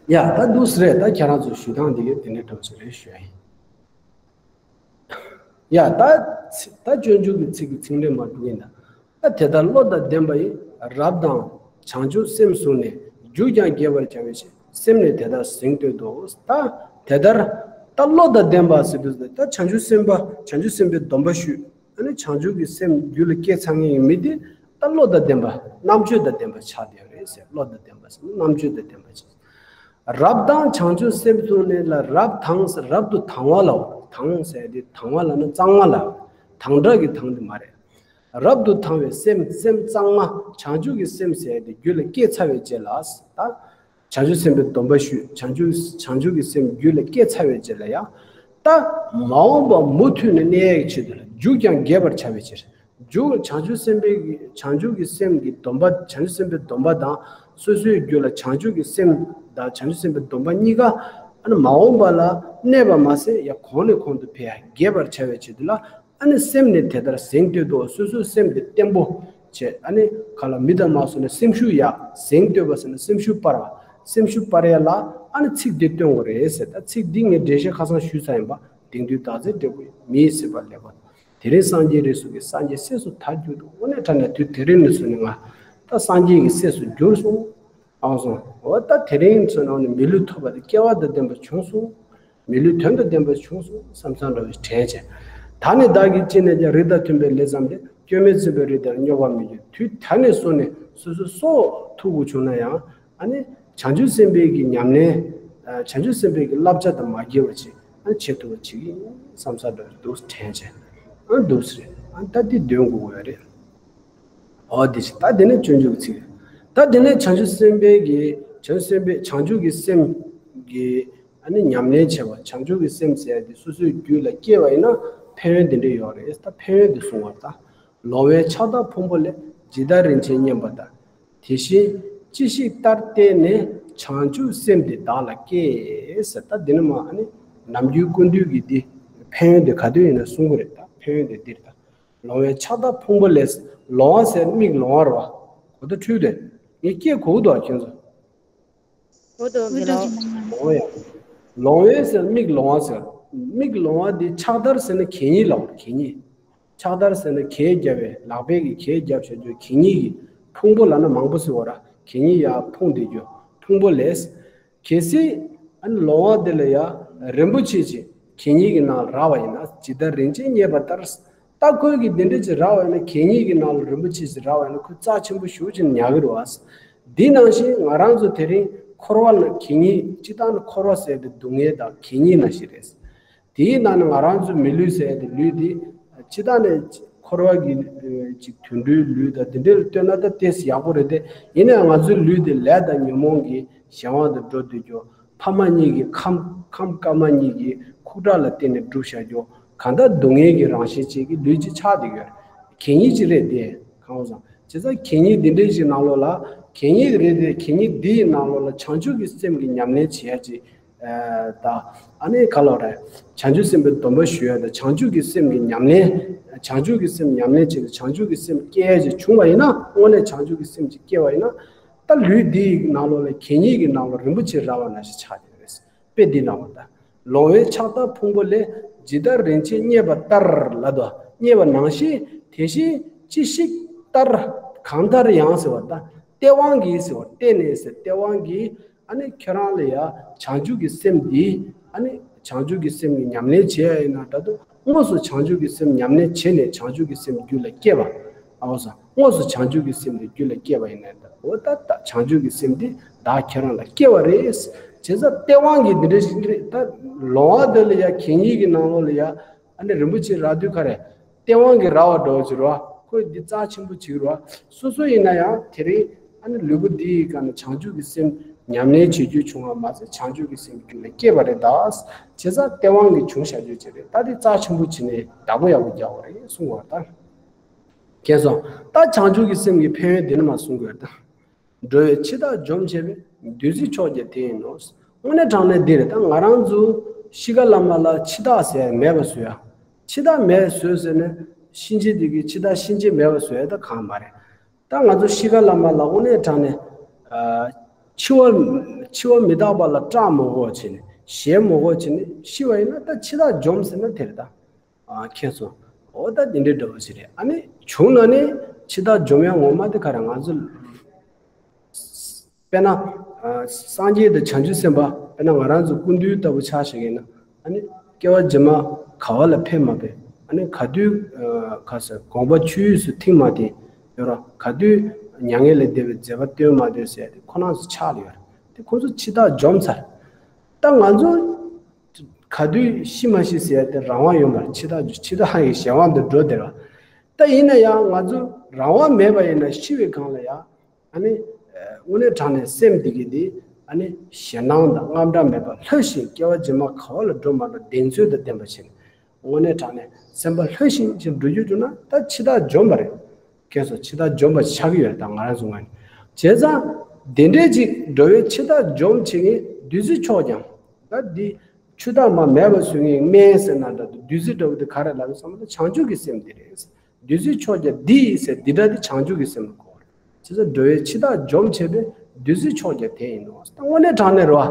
ཡ་ད་འདུག་སེ་རེད། ད་ཁྱེད་རང་ཚོ་ཞུ་སྟངས་འདི་གའི་དེ་འདྲའི་འགྲོ་ཚུལ་རེད་ཞུ་ཡ་ཡིན། ཡ་ད་ཚི་ད་སྤྱོད་འཇུག་གི་ཚིག་གི་ཚིག་འགྲེལ་མ་འགྲོ་ཡིན་ད། ད་དེ་ལྟར་བློ་དང་ལྡན་པ་ཡིས་རབ་དང་བྱང་ཆུབ་སེམས་བཟུང་ནས། རྒྱུད་ཀྱང་རྒྱས་པར་བྱ་བའི་ཕྱིར། སེམས་ནི་དེ་ལྟར་ཟིན་བཏུད་དོ། ད་དེ་ལྟར་ད་བློ་དང་ལྡན་པ་ཟེར་དུས་ད་བྱང་ཆུབ་སེམས་དཔའ་བྱང་ཆུབ་སེམས་དཔའི་སྡོམ་པ་ཞུས། ཨ་ནི་བྱང་ཆུབ་ཀྱི་སེམས་རྒྱུད་ལ་སྐྱེས་ཚར་མཁན་གྱི་མི་དེ་ད་བློ་དང་ལྡན་པ་རྣམ་དཔྱོད་དང་ལྡན་པ་ཆགས་བསྡད་ཡོད་རེད་ཟེར། བློ་དང་ལྡན་པ་ཟེར་ན་རྣམ་དཔྱོད་དང་ལྡན་པ་ཆགས། རབ་དང་བྱང་ཆུབ་སེམས་བཟུང་ནས་ལ། རབ་དང་ཟེར་རབ་ཏུ་དང་བ་ལ། དང་ཟེར་དེ་དང་བ་ལ་ན་གཙང་མ་ལ། དང་སྒྲ་གི་དང་དེ་མ་རེད། རབ་ཏུ་དང་བའི་སེམས། སེམས་གཙང་མ་བྱང་ཆུབ་ཀྱི་སེམས་ཟེར་དེ་རྒྱུད་ལ་སྐྱེས་ཚར་བའི་རྗེས་ལ་ད། བྱང་ཆུབ་སེམས་དཔའི་སྡོམ་པ་ཞུས། བྱང་ཆུབ་བྱང་ཆུབ་ཀྱི་སེམས་རྒྱུད་ལ་སྐྱེས་ཚར་བའི་རྗེས་ལ་ཡང་། ད་མ་འོངས་པ་མུ་མཐུད་ནས་གནས་ཡག་གི་ཆེད་དུ་ལ། རྒྱུད་ཀྱང་རྒྱས་པར་བྱ་བའི་ཕྱིར། རྒྱུད་བྱང་ཆུབ་སེམས་དཔའི་གི་བྱང་ཆུབ་ཀྱི་སེམས་ཀྱི་སྡོམ་པ། བྱང་ཆུབ་སེམས་དཔའི་སྡོམ་པ་དང་། སོ་སོའི་རྒྱུད་ལ་བྱང་ཆུབ་ཀྱི་སེམས་དང་བྱང་ཆུབ་སེམས་དཔའི་སྡོམ་པ་གཉིས་ཀ་ཨ་ནི་མ་འོངས་པ་ལ་གནས་པ་མ་ཟད་ཡང་གོང་ནས་གོང་དུ་འཕེལ་ཡ་རྒྱས་པར་བྱ་བའི་ཆེད་དུ་ལ། ཨ་ནི་སེམས་ནི་དེ་ལྟར་ཟིན་བཏུད་དོ། སོ་སོའི་སེམས་དེ་བརྟན་པོ་བྱས། ཨ་ནི་ག་ལ་མི་དང་མ་སོ་ནས་སེམས་ཤུགས་ཡག་ཟིན་བཏུད་པ་ཟེར་ན་སེམས་ཤུགས་སྤར་བ། སེམས་ཤུགས་སྤར་ཡ་ལ་ཨ་ནི་ཚིག་འདི་སྟོན་དགོས་རེད་ཟེར། ད་ཚིག་འདི་ངས་འགྲེལ་བཤད་ཁ་སང་ཞུས་ཚར་ཡིན་པ། དེང་དུས་དག་ཚད་འབྲས་བུ་མི་ཡི་སྲིད་པ་ལེགས་པ། དེ་རིང་སངས་རྒྱས་རིགས་སུ་སྐྱེས། སངས་རྒྱས་སྲས་སུ་ད་གྱུར་ཏོ། དངོས་གནས་དྲང་གནས་དུས་དེ་རིང་ནས་བཟུང་ནས་ང་ད་སངས་རྒྱས་ཀྱི་སྲས་སུ་གྱུར་སོང་། ཨང་སོང་། འོ་ད་དེ་རིང་ཚོ་ནང་ནས་མི་ལུས་ཐོབ་པ་དེ་སྐལ་བ་དང་ལྡན་པ་བྱུང་སོང་། མི་ལུས་དོན་དང་ལྡན་པ་བྱུང་སོང་བསམ་བསམ་འདྲ་བའི་དྲན་བྱས། ད་ནི་བདག་གིས་ཅི་ནས་ཀྱང་། རིགས་དང་མཐུན་པའི་ལས་བརྩམས་ཏེ། སྐྱོན་མེད་བཙུན་པའི་རིགས་དེར་སྙོགས་པར་མི་འགྱུར། དུས་ད་ནས་བཟུང་ནས་སོ་སོ་སྲོག་ཐུག་དགོས་བྱུང་ན་ཡང་། ཨ་ནི་བྱང་ཆུབ་སེམས་དཔའི་གི་ཉམས་ལེན། བྱང་ཆུབ་སེམས་དཔའི་གི་བསླབ་བྱ་དང་མ་འགལ་བ་ཅིག་ཨ་ནི་བྱེད་ཐུབ་པ་བྱེད་ཀྱི་ཡིན་བསམ་བསམ་འདྲ་བའི་འདུག་དྲན་བྱས། ཨ་འདུག་ཟེར། ཨ་ད་འདི་འདོན་དགོས་ཀྱི་ཡོད་རེད། འོ་དེ་བཞིན་ད་དེ་ནས་སྤྱོད་འཇུག་གི་ཚིག་ད་དེ་ནས་བྱང་ཆུབ་སེམས་དཔའི་གི་བྱང་ཆུབ་སེམས་དཔའི་བྱང་ཆུབ་ཀྱི་སེམས་ཀྱི་ཨ་ནི་ཉམས་ལེན་བྱེད་པ། བྱང་ཆུབ་ཀྱི་སེམས་ཟེར་ཡ་དེ་སོ་སོའི་རྒྱུད་ལ་སྐྱེས་པ་ཡིན་ན་ཕན་ཡོན་དེ་འདྲ་ཡོད་རེད། ད་ཕན་ཡོན་དེ་གསུང་བར་ད། ལོང་བས་ཕྱག་དར་ཕུང་པོ་ལས། ཇི་ལྟར་རིན་ཆེན་བསྙེན་པ་ལྟར། དེ་བཞིན་ཅི་ཞིག་ལྟར་བལྟས་ནས། བྱང་ཆུབ་སེམས་དེ་བདག་ལ་སྐྱེས། ཟེར་ད་འདི་ནི་མ་ཨ་ནི་ནམ་རྒྱུན་ཀུན་འདུས་ཀྱི་འདི་ཕན་ཡོན་དེ་ག་དུས་ཡིན་ན་གསུང་གི་རེད། ད་ཕན་ཡོན་དེ་འདིར་ད། ལོང་བས་ཕྱག་དར་ཕུང་པོ་ལས། ལོང་བ་ཟེར་མིག་ལོང་བ་རེད་བ། གོ་ད་འཁྲུལ་དེ། ངས་སྐད་གོ་གི་འདུག་ཨ་ཁྱོད་ཚོ། གོ་འདུག་གི་ལོང་། ལོང་བ་ཡང་། ལོང་བས་ཟེར་མིག་ལོང་བ་ཟེར། མིག་ལོང་བ་འདི་ཕྱག་དར་ཟེར་ན་གད་སྙིགས་ལབ་པ་གད་སྙིགས། ཕྱག་དར་ཟེར་ན་གད་བརྒྱབ་པའི་ལག་པས་ཀྱི་གད་བརྒྱབ་བྱ་རྒྱུ་གད་སྙིགས་ཀྱི་ཕུང་པོ་ལབ་ན་མང་པོ་ཟེར་བ་ར། གད་སྙིགས་ཡར་ཕུང་བསྡད་རྒྱུ་ཕུང་པོ་ལས། གལ་སྲིད་ཨ་ནི་ལོང་བ་འདི་ལ་ཡ་རིན་པོ་ཆེ་ཅིག་གད་སྙིགས་ཀྱི་ནང་ལ་རག་པ་ཡིན་ན། ཇི་ལྟར་རིན་ཆེན་རྙེད་པ་ལྟར། ད་ཁོས་ཀྱི་འདི་འདྲ་ཅིག་རག་པ་ཡིན་ན། གད་སྙིགས་ཀྱི་ནང་ལ་རིན་པོ་ཆེ་ཅིག་རག་པ་ཡིན་ན་ཁོས་རྩ་ཆེན་པོ་ཞེ་པོ་ཅིག་ཉར་གི་རེད་བ། འདི་ནང་བཞིན་ང་རང་ཚོ་དེ་རིང་ འཁོར་བ་ལ་གད་སྙིགས་སྤྱིར་བཏང་ནི་འཁོར་བ་ཟེར་དེ་སྡུག་བསྔལ་དང་གད་སྙིགས་ནང་བཞིན་རེད། དེའི་ནང་ནས་ང་རང་ཚོ་མི་ལུས་ཟེར་དེ་ལུས་དེ་སྤྱིར་བཏང་ནས་འཁོར་བ་གི་ཅིག་དུད་འགྲོའི་ལུས་དང་དེ་འདྲ་ལ་ལྟོས་ན་ད་ཏོག་ཙམ་ཡག་པོ་རེད་དེ། ཡིན་ནའང་ང་ཚོའི་ལུས་དེ་ལས་དང་ཉོན་མོངས་ཀྱི་གཞན་དབང་དུ་འགྲོ་སྡོད་རྒྱུ། ཕ་མ་གཉིས་ཀྱི་ཁམས་ཁམས་དཀར་དམར་གཉིས་ཀྱི་ཁུག་དཀྲག་ལ་བརྟེན་ནས་གྲུབ་བཞག་རྒྱུ། གང་ལྟར་སྡུག་བསྔལ་གྱི་རང་བཞིན་ཅན་གྱི་ལུས་ཅིག་ཆགས་བསྡད་ཡོད་རེད། གད་སྙིགས་ཅིག་རེད་དེ། གང་བ་སང་བྱས་ཙང་གད་སྙིགས་འདི་འདྲའི་ཞིག་ནང་ལོགས་ལ། གད་སྙིགས་རེད་དེ། གད་སྙིགས་འདིའི་ནང་ལོགས་ལ་བྱང་ཆུབ་ཀྱི་སེམས་ཀྱི་ཉམས་ལེན་བྱེད་ཡ་ཅིག་ཨ་ནི་ག་ལབ་རེད། བྱང་ཆུབ་སེམས་དཔའི་སྡོམ་པ་ཞུ་ཡ་དང་། བྱང་ཆུབ་ཀྱི་སེམས་ཀྱི་ཉམས་ལེན། བྱང་ཆུབ་ཀྱི་སེམས་ཉམས་ལེན་བྱེད་དུས་བྱང་ཆུབ་ཀྱི་སེམས་སྐྱེ་ཡ་ཅིག་བྱུང་བ་ཡིན་ན། དངོས་གནས་བྱང་ཆུབ་ཀྱི་སེམས་ཅིག་སྐྱེ་བ་ཡིན་ན། ད་ལུས་འདིའི་ནང་ལོགས་ལ་གད་སྙིགས་ཀྱི་ནང་ལོགས་རིན་པོ་ཆེ་རལ་པ་ནང་བཞིན་ཆགས་བསྡད་རེད། དཔེ་འདི་ནང་བ་ད། ལོང་བས་ཕྱག་བཏབ་ཕུང་པོ་ལས། ཇི་ལྟར་རིན་ཆེན་རྙེད་པ་ལྟར་ལབ་དོ། རྙེད་པ་ནང་བཞིན་དེ་བཞིན་ཅི་ཞིག་ལྟར། གང་ལྟར་ཡང་ཟེར་བ་ད། སྟེས་དབང་གིས་ཟེར་བ། སྟེས་ནས་ཟེར། སྟེས་དབང་གིས་ཨ་ནི་ཁྱེད་རང་ལ་ཡ་བྱང་ཆུབ་ཀྱི་སེམས་འདི། ཨ་ནི་བྱང་ཆུབ་ཀྱི་སེམས་ཀྱི་ཉམས་ལེན་བྱེད་ཡ་ཡིན་ན་འདྲ་འདུག་དངོས་སུ་བྱང་ཆུབ་ཀྱི་སེམས་ཉམས་ལེན་བྱས་ནས་བྱང་ཆུབ་ཀྱི་སེམས་རྒྱུད་ལ་སྐྱེས་པ། ཨའོ་ས། དངོས་སུ་བྱང་ཆུབ་ཀྱི་སེམས་དེ་རྒྱུད་ལ་སྐྱེས་པ་ཡིན་ན། འོ་ད་ད་བྱང་ཆུབ་ཀྱི་སེམས་དེ་བདག་ཁྱེད་རང་ལ་སྐྱེ་བ་རེད། བྱས་ཙང་སྟེས་དབང་གིས་འདི་འདྲ་ཞིག་རེད། ད་ལོང་བ་དེ་ལ་ཡ་གད་སྙིགས་ཀྱི་ནང་ལོགས་ལ་ཡ་ཨ་ནི་རིན་པོ་ཆེ་རལ་དུས་ག་རེ། སྟེས་དབང་གིས་རལ་བ་འདྲ་བོ་ཅིག་རེད་བ། ཁོས་འདི་རྩ་ཆེན་པོ་ཅིག་རེད་བ། སོ་སོ་ཡིན་ན་ཡང་དེ་རིང་ཨ་ནི་ལུས་པོ་འདི་ཡི་སྒང་ནས་བྱང་ཆུབ་ཀྱི་སེམས་ཉམས་ལེན་བྱེད་རྒྱུ་བྱུང་བ་མ་ཟད། བྱང་ཆུབ་ཀྱི་སེམས་རྒྱུད་ལ་སྐྱེས་པ་རེད་ད། བྱས་ཙང་སྟེས་དབང་གིས་བྱུང་བཞག་རྒྱུ་ཅིག་རེད། ད་འདི་རྩ་ཆེན་པོ་བྱས་ནས་བདག་པོ་ཡག་པོ་རྒྱག་དགོས་རེད་གསུང་བ་ད། མཁྱེན་སོང་། ད་བྱང་ཆུབ་ཀྱི་སེམས་ཀྱི་ཕན་ཡོན་འདི་ནས་མར་གསུང་དགོས་ད། འགྲོ་བའི་འཆི་བདག་འཇོམས་བྱེད་པའི། བདུད་རྩི་མཆོག་ཀྱང་དེ་ཡིན་ནོ། དངོས་གནས་དྲང་གནས་འདི་རེད། ད་ང་རང་ཚོ་གཤིས་ཀ་ལ་མ་ལ་འཆི་བདག་ཟེར་མེད་པ་བཟོ་ཡ། འཆི་བདག་མེད་བཟོས་ཟེར་ནས་གཤིན་རྗེ་འདི་གི་འཆི་བདག་གཤིན་རྗེ་མེད་པ་བཟོ་ཡ་ད་གང་མ་རེད། ད་ང་ཚོ་གཤིས་ཀ་ལ་མ་ལ་དངོས་གནས་དྲང་གནས། ཨ། འཆི་བ་འཆི་བ་མི་རྟག་པ་ལ་སྐྲག་མ་དགོས་བྱས་ནས། ཞེན་མ་དགོས་བྱས་ནས་ཤི་བ་ཡིན་ན། ད་འཆི་བདག་འཇོམས་ཟེར་ན་དེ་རེད་ད། ཨ། མཁྱེན་སོང་། འོ་ད་འདི་འདྲའི་འདྲ་བོ་ཞིག་རེད། ཨ་ནི་བྱུང་ན་ནི་འཆི་བདག་འཇོམས་ཡ་ངོ་མ་དེ་ག་རེ། ང་ཚོ་དཔེར་ན། ཨ། སངས་རྒྱས་དང་བྱང་ཆུབ་སེམས་དཔའ། དཔེར་ན་ང་རང་ཚོ་སྐུ་མདུན་ལྟ་བུ་ཆ་བཞག་ཡིན་ན། ཨ་ནི་སྐྱེ་བ་རྗེས་མ་ག་བ་ལ་ཕེབས་མ་ཕེབས། ཨ་ནི་ག་དུས། ཨ། ག་ས་དགོངས་པ་ཆོས་དབྱིངས་སུ་ཐིམ་མ་ཐིམ་ཡོད་ར། ག་དུས་མྱ་ངན་ལས་འདས་པའི་མཛད་པ་སྟོན་མ་སྟོན་ཟེར་དེ་ཁོ་རང་ཚོ་ཆགས་ལ་ཡོད་ར། དེ་ཁོ་ཚོ་འཆི་བདག་འཇོམས་ཚར། ད་ང་ཚོ་ག་དུས་ཤི་མ་ཤི་ཟེར་ཡ་དེ་རང་དབང་ཡོད་མ་རེད། འཆི་བདག་འཆི་བདག་གི་གཞན་དབང་དུ་འགྲོ་བསྡད་ར། ད་ཡིན་ན་ཡང་ང་ཚོ་རང་དབང་མེད་པ་ཡིན་ན་ཤི་བའི་སྒང་ལ་ཡང་། ཨ་ནི། ཨ། དངོས་གནས་དྲང་གནས་སེམས་འདི་གི་འདི། ཨ་ནི་ཞེད་སྣང་དང་དངངས་སྐྲག་མེད་པར་ལྷོད་ཞིང་སྐྱེ་བ་རྗེས་མ་ག་བ་ལ་འགྲོ་མ་འགྲོ་གདེང་ཚོད་དང་ལྡན་པ་བྱས་ནས། དངོས་གནས་དྲང་གནས་སེམས་པ་ལྷོད་ཞིང་ཅིག་འགྲོ་རྒྱུ་བྱུང་ན་ད་འཆི་བདག་འཇོམས་པ་རེད། མཁྱེན་སོང་། འཆི་བདག་འཇོམས་པ་ཆགས་ཀྱི་ཡོད་རེད་ད་ང་རང་ཚོ་ངོས་ནས། བྱས་ཙང་དེ་འདྲའི་ཅིག་འགྲོ་བའི་འཆི་བདག་འཇོམས་བྱེད་མཁན་བདུད་རྩི་མཆོག་ཀྱང་། ད་འདི་ཆུ་དྭངས་མ་མེད་པ་བཟོ་མཁན་སྨན་ཟེར་ན་འདྲ་འདུག་བདུད་རྩི་འདྲ་བོ་དེ་ག་རེ་ལབ་ཡོད་བསམ་ན་བྱང་ཆུབ་ཀྱི་སེམས་འདི་རེད། བདུད་རྩི་མཆོག་ཀྱང་འདི་ཡིས་ཟེར། འདི་འདྲ་དེ་བྱང་ཆུབ་ཀྱི་སེམས་ལ་གོ་བ་རེད། བྱས་ཙང་འགྲོ་བའི་འཆི་བདག་འཇོམས་བྱེད་པའི། བདུད་རྩི་མཆོག་ཀྱང་དེ་ཡིན་ནོ། ད་དངོས་གནས་དྲང་གནས་རེད་བ།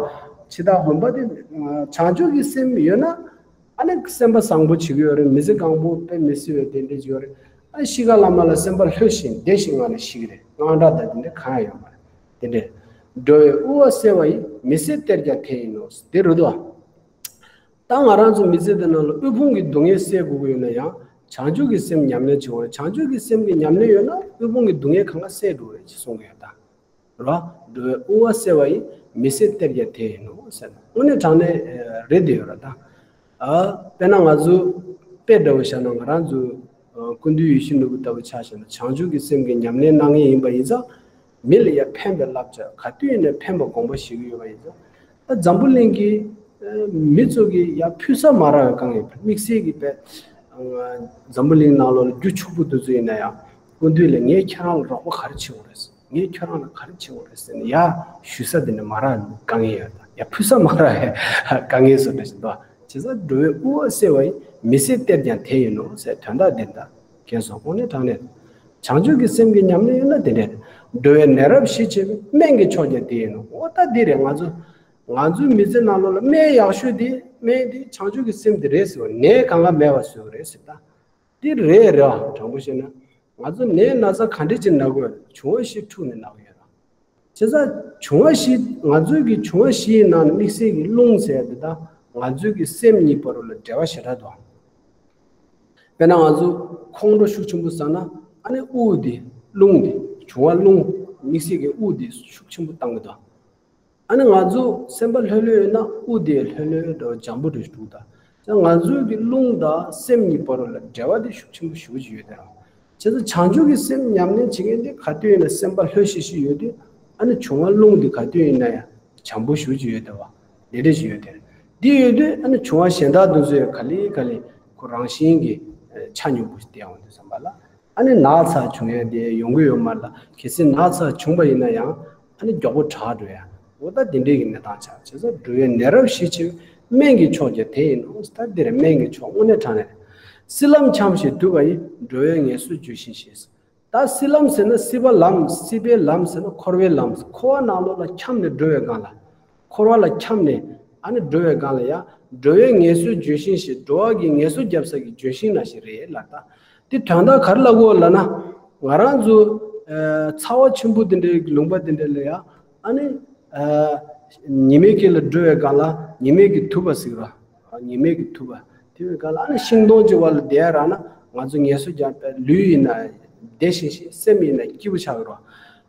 འཆི་བདག་སྒོམ་པ་དེ་བྱང་ཆུབ་ཀྱི་སེམས་ཡོད་ན། ཨ་ནི་སེམས་པ་བཟང་པོ་བྱེད་ཀྱི་ཡོད་རེད། མི་ཚེ་གང་པོ་དཔེ་མི་སྲིད་པའི་དེ་འདྲ་ཅིག་ཡོད་རེད། ཨ། གཤིས་ཀ་ལ་མ་ལ་སེམས་པ་ལྷོད་ཞིང་བདེ་ཞིང་ངང་ནས་ཤི་གི་རེད། དངངས་སྐྲག་དང་དེ་འདྲ་གང་ཡང་ཡོད་མ་རེད། དེ་འདྲ། འགྲོ་བའི་དབུལ་བ་སེལ་བ་ཡི། མི་ཟད་གཏེར་ཀྱང་དེ་ཡིན་ནོ། དེ་རེད་དོ། ད་ང་རང་ཚོ་མི་ཚེ་འདི་ནང་ལ་དབུལ་ཕོངས་ཀྱི་སྡུག་བསྔལ་སེལ་དགོས་ཀྱི་ཡོད་ན་ཡང་བྱང་ཆུབ་ཀྱི་སེམས་ཉམས་ལེན་བྱེད་དགོས་རེད། བྱང་ཆུབ་ཀྱི་སེམས་ཀྱི་ཉམས་ལེན་ཡོད་ན་དབུལ་ཕོངས་ཀྱི་སྡུག་བསྔལ་གང་ག་སེལ་འགྲོ་གི་རེད་ཅེས་གསུང་གི་ཡོད་ད། རེད་བ། འགྲོ་བའི་དབུལ་བ་སེལ་བ་ཡི། མི་ཟད་གཏེར་ཀྱང་དེ་ཡིན་ནོ་ཟེར་ན། དངོས་གནས་དྲང་གནས་རེད་དེ་ཡོད་ར་ད། ཨ། དཔེར་ན་ང་ཚོ་དཔེ་འདྲ་བོ་བཞག་ན་ང་རང་ཚོ་སྐུ་མདུན་ཡིད་བཞིན་ནོར་བུ་ལྟ་བུ་ཆ་བཞག་ན་བྱང་ཆུབ་ཀྱི་སེམས་ཀྱི་ཉམས་ལེན་གནང་མཁན་ཡིན་པ་ཡིན་ཙང་། མི་ལ་ཡང་ཕན་པའི་བསླབ་བྱ་ག་དུས་ཡིན་ནའི་ཕན་པ་དགོངས་པ་བཞེས་ཀྱི་ཡོད་པ་ཡིན་ཙང་། ད་འཛམ་བུ་གླིང་གི་མི་ཚོ་གི་ཡང་ཕུལ་ས་མ་རག་པའི་དཀའ་ངལ་ཡོད་པ། དམིགས་བསལ་གྱི་དཔེ་འཛམ་བུ་གླིང་ནང་ལོགས་ལ་རྒྱུ་ཕྱུག་པོ་དེ་ཚོ་ཡིན་ན་ཡང་སྐུ་མདུན་ལ་ངས་ཁྱེད་རང་ལ་རོགས་པ་ག་རེ་བྱེད་དགོས་རེད། ངས་ཁྱོད་རང་ལ་ག་རེ་བྱེད་དགོས་རེད་ཟེར་ནས་ཡ་ཞུ་ས་དེ་ནས་མ་རག་དཀའ་ངལ་ཡོད་ད། ཡ་ཕུལ་ས་མ་རག་དཀའ་ངལ་བཟོ་འདྲ་ཞིག་འདུག་བྱས་ཙང་འགྲོ་བའི་དབུལ་བ་སེལ་བ་ཡི། མི་ཟད་གཏེར་ཀྱང་དེ་ཡིན་ནོ་ཟེར། དོན་དག་འདི་ལྟ་མཁྱེན་སོང་། དངོས་གནས་དྲང་གནས་བྱང་ཆུབ་ཀྱི་སེམས་ཀྱི་ཉམས་ལེན་ཡོད་ན་དེ་འདྲས། འགྲོ་བའི་ནད་རབ་ཞི་བྱེད་པའི། སྨན་གྱི་མཆོག་ཀྱང་དེ་ཡིན་ནོ། འོ་ད་འདི་རེད། ང་ཚོ་ང་ཚོའི་མི་ཚེ་ནང་ལོགས་ལ་སྨན་ཡག་ཤོས་དེ། སྨན་དེ་བྱང་ཆུབ་ཀྱི་སེམས་དེ་རེད་ཟེར་བ། ནད་གང་ག་མེད་པ་བཟོས་པ་རེད་ཟེར་ད། འདི་རེད་རེད་བ། དྲང་པོ་བཤད་ན། ང་ཚོ་ནད་ན་ཚ་ག་འདྲ་ཅིག་ན་དགོས། འབྱུང་བ་བཞི་འཁྲུགས་ནས་ན་གི་ཡོད་རེད། བྱས་ཙང་འབྱུང་བ་བཞི། ང་ཚོའི་གི་འབྱུང་བ་བཞི་ཡི་ནང་ནས་དམིགས་བསལ་གྱི་རླུང་ཟེར་ཡ་དེ་དང་ང་ཚོའི་གི་སེམས་གཉིས་བར་ལ་འབྲེལ་བ་ཞེ་དྲག་འདུག་དཔེར་ན་ང་ཚོ་ཁོང་ཁྲོ་ཤུགས་ཆེན་པོ་ཟ་ན། ཨ་ནི་དབུགས་དེ། རླུང་དེ། འབྱུང་བ་རླུང་། དམིགས་བསལ་གྱི་དབུགས་དེ་ཤུགས་ཆེན་པོ་བཏང་གི་འདུག་ཨ་ནི་ང་ཚོ་སེམས་པ་ལྷོད་ལྷོད་ཡོད་ན་དབུགས་དེ་ལྷོད་ལྷོད་འགྲོ་འཇམ་པོ་རེད་འདུག་ད་ང་ཚོའི་གི་རླུང་དང་སེམས་གཉིས་བར་ལ་འབྲེལ་བ་དེ་ཤུགས་ཆེན་པོ་ཞེ་པོ་ཅིག་ཡོད་དེ་རང་། བྱས་ཙང་བྱང་ཆུབ་ཀྱི་སེམས་ཉམས་ལེན་བྱེད་མཁན་དེ་ག་དུས་ཡིན་ན་སེམས་པ་ལྷོད་ཤིག་ཤིག་ཡོད་དུས། ཨ་ནི་བྱུང་བ་རླུང་དེ་ག་དུས་ཡིན་ན་ཡང་འཇམ་པོ་ཞེ་པོ་ཅིག་ཡོད་དེ་བ། དེ་འདྲ་ཞིག་ཡོད་དེ། འདི་ཡོད་དུས་ཨ་ནི་བྱུང་བ་གཞན་དག་དེ་ཚོ་ཡང་ག་ལེ་ག་ལེ་ཁོ་རང་བཞིན་གྱིས་ཆ་སྙོམས་པོ་ཞིག་བསྡད་ཡོང་དུས་ཙམ་པ་ལ། ཨ་ནི་ན་ཚ་བྱུང་ཡ་དེ་ཡོང་གི་ཡོད་མ་རེད་ལ། གལ་སྲིད་ན་ཚ་བྱུང་བ་ཡིན་ན་ཡང་ཨ་ནི་མགྱོགས་པོ་དྲག་འགྲོ་ཡ། འོ་ད་དེ་འདྲའི་གི་གནས་སྟངས་ཆགས། བྱས་ཙང་འགྲོ་བའི་ནད་རབ་ཞི་བྱེད་སྨན་གྱི་མཆོག་ཀྱང་དེ་ཡིན་ནོ། ད་འདིར་སྨན་གྱི་མཆོག་དངོས་གནས་དྲང་གནས་རེད། སྲིད་ལམ་འཁྱམས་ཤིང་དུབ་པ་ཡིས། འགྲོ་བའི་ངལ་གསོ་ལྗོན་ཤིང་ཞེས། ད་སྲིད་ལམ་ཟེར་ན་སྲིད་པ་ལམ། སྲིད་པའི་ལམ་ཟེར་ན་འཁོར་བའི་ལམ། འཁོར་བ་ནང་ལོགས་ལ་འཁྱམས་ནས་འགྲོ་བའི་སྒང་ལ། འཁོར་བ་ལ་འཁྱམས་ནས་ཨ་ནི་འགྲོ་བའི་སྒང་ལ་ཡང་འགྲོ་བའི་ངལ་གསོ་ལྗོན་ཤིང་ཞེས། འགྲོ་བ་གི་ངལ་གསོ་རྒྱབ་ས་གི་ལྗོན་ཤིང་ནང་བཞིན་རེད་ལབ། ད་དེ་དོན་དག་ག་རེ་ལབ་དགོས་ལབ་ན། ང་རང་ཚོ་ཨ་ཚ་བ་ཆེན་པོ་དེ་འདྲའི་ལུང་པ་དེ་འདྲ་ལ་ཡང་ཨ་ནི་ཨ་ཉི་མའི་དཀྱིལ་ལ་འགྲོ་བའི་སྒང་ལ་ཉི་མའི་གི་དུབ་པ་ཟེར་གི་རེད། ཉི་མའི་གི་དུབ་པ། དེ་བའི་སྒང་ལ་ཨ་ནི་ཤིང་སྡོང་གི་བར་ལ་བསྡད་རག་ན་ང་ཚོ་ངལ་གསོ་རྒྱག་པའི་ལུས་ཡིན་ན་བདེ་ཞིང་ཞིང་། སེམས་ཡིན་ན་སྐྱིད་པོ་ཆགས་ཀྱི་རེད།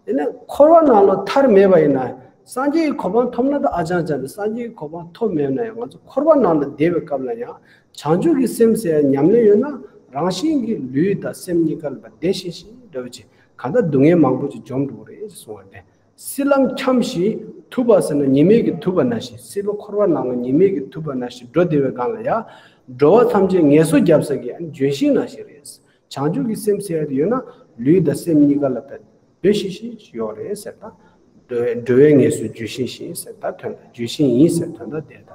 དེ་ནས་འཁོར་བ་ནང་ལ་ཐར་མེད་པ་ཡིན་ན། སངས་རྒྱས་ཀྱི་གོ་འཕང་ཐོབ་ན་ད་ཨ་ཅང་ཅང་རེད། སངས་རྒྱས་ཀྱི་གོ་འཕང་ཐོབ་མེད་ན་ཡང་ང་ཚོ་འཁོར་བ་ནང་ལ་བསྡད་པའི་སྐབས་ལ་ཡང་བྱང་ཆུབ་ཀྱི་སེམས་ཟེར་ཉམས་ལེན་ཡོད་ན་རང་བཞིན་གྱིས་ལུས་དང་སེམས་གཉིས་ཀ་ལ་བདེ་ཞིང་ཞིང་འདྲ་བོ་ཅིག་གང་ལྟར་སྡུག་བསྔལ་མང་པོ་ཅིག་འཇོམས་འགྲོ་གི་རེད་གསུང་བ་རེད། སྲིད་ལམ་འཁྱམས་ཤིང་དུབ་པ་ཟེར་ན་ཉི་མའི་གི་དུབ་པ་ནང་བཞིན། སྲིད་པ་འཁོར་བ་ནང་ལ་ཉི་མའི་གི་དུབ་པ་ནང་བཞིན་འགྲོ་བདེ་བའི་སྒང་ལ་ཡང་འགྲོ་བ་ཐམས་ཅད་ངལ་གསོ་རྒྱབ་ས་གི་ལྗོན་ཤིང་ནང་བཞིན་རེད། བྱང་ཆུབ་ཀྱི་སེམས་ཟེར་ཡ་དེ་ཡོད་ན་ལུས་དང་སེམས་གཉིས་ཀ་ལ་བདེ་ཞིང་ཞིང་ཡོད་རེད་ཟེར། ད་འགྲོ་བའི་ངལ་གསོ་ལྗོན་ཤིང་བཞིན་ཟེར། ད་དོན་དག་ལྗོན་ཤིང་ཡིན་ཟེར་དོན་དག་དེ་ད།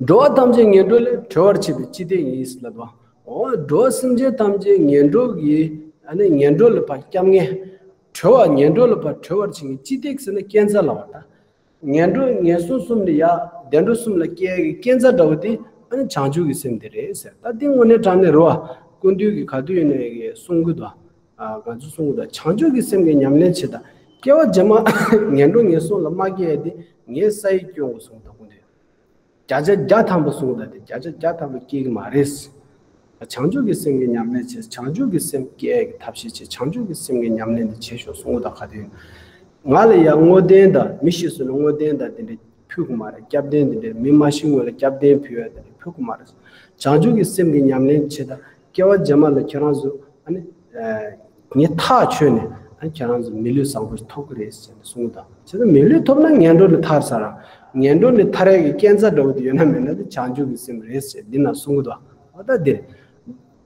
འགྲོ་བ་ཐམས་ཅད་ངན་འགྲོ་ལས། གྲོལ་བར་བྱེད་པའི་སྤྱི་སྟེགས་ཡིན་ཟེར་ལབ་པ། འོ་འགྲོ་བ་སེམས་ཅན་ཐམས་ཅད་ངན་འགྲོ་གི་ཨ་ནི་ངན་འགྲོ་ལས་ཕར་སྐྱབས་མཁན། གྲོལ་བ་ངན་འགྲོ་ལས་ཕར་གྲོལ་བར་བྱེད་མཁན་སྤྱི་སྟེགས་ཟེར་ན་སྐས་འཛེག་ལབ་པ་ད། ངན་འགྲོ་ངན་སོང་གསུམ་ནས་ཡར་བདེ་འགྲོ་གསུམ་ལ་སྐྱེ་ཡག་གི་སྐས་འཛེག་འདྲ་བོ་དེ་ཨ་ནི་བྱང་ཆུབ་ཀྱི་སེམས་དེ་རེད་ཟེར། ད་འདི་དངོས་གནས་དྲང་གནས་རེད་བ། སྐུ་མདུན་གྱིས་ག་དུས་ཡིན་ནའི་གསུང་གི་འདུག་ཨ་ང་ཚོ་གསུང་གི་འདུག་བྱང་ཆུབ་ཀྱི་སེམས་ཀྱི་ཉམས་ལེན་བྱེད་དང་། སྐྱེ་བ་རྗེས་མ་ངན་འགྲོ་ངན་སོང་ལ་མ་སྐྱེ་ཡག་དེ་ངའི་ས་ཡིག་སྐྱོན་དགོས་གསུང་གི་འདུག་སྐུ་མདུན། བརྒྱ་ཆ་བརྒྱ་ཐམ་པ་གསུང་གི་འདུག་དེ་བརྒྱ་ཆ་བརྒྱ་ཐམ་པ་སྐྱེ་གི་མ་རེད། བྱང་ཆུབ་ཀྱི་སེམས་ཀྱི་ཉམས་ལེན་བྱེད། བྱང་ཆུབ་ཀྱི་སེམས་སྐྱེ་ཡག་གི་ཐབས་ཤེས་བྱེད། བྱང་ཆུབ་ཀྱི་སེམས་ཀྱི་ཉམས་ལེན་དེ་བྱེད་ཤོག་གསུང་གི་འདུག་ག་དུས་ཡིན། ང་ལ་ཡང་བསྔོ་རྟེན་དང་། མི་ཤི་སོང་ན་བསྔོ་རྟེན་དང་དེ་འདྲ་ཕུལ་གི་མ་རེད། སྐྱབས་རྟེན་དེ་འདྲ། མི་མ་ཤི་སྔོན་ལ་སྐྱབས་རྟེན་ཕུལ་ཡག་དེ་འདྲ་ཕུལ་གི་མ་རེད། བྱང་ཆུབ་ཀྱི་སེམས་ཀྱི་ཉམས་ལེན་བྱེད་དང་། སྐྱེ་བ་རྗེས་མ་ལ་ཁྱེད་རང་ཚོ་ཨ་ནི་ཨ་ངས་ཐག་ཆོད་ནས་ཨ་ནི་ཁྱེད་རང་ཚོ་མི་ལུས་བཟང་པོ་ཞིག་ཐོབ་ཀྱི་རེད་ཟེར་ནས་གསུངས་གི་འདུག་བྱས་ཙང་མི་ལུས་ཐོབ་ན་ངན་འགྲོ་ལས་ཐར་ས་རེད། ངན་འགྲོ་ལས་ཐར་ཡག་གི་སྐས་འཛེག་འདྲ་བོ་དེ་ཡོད་ན་མེད་ན་དེ་བྱང་ཆུབ་ཀྱི་སེམས་རེད་ཟེར་འདི་ན་གསུངས་གི་འདུག་འོ་ད་འདིར།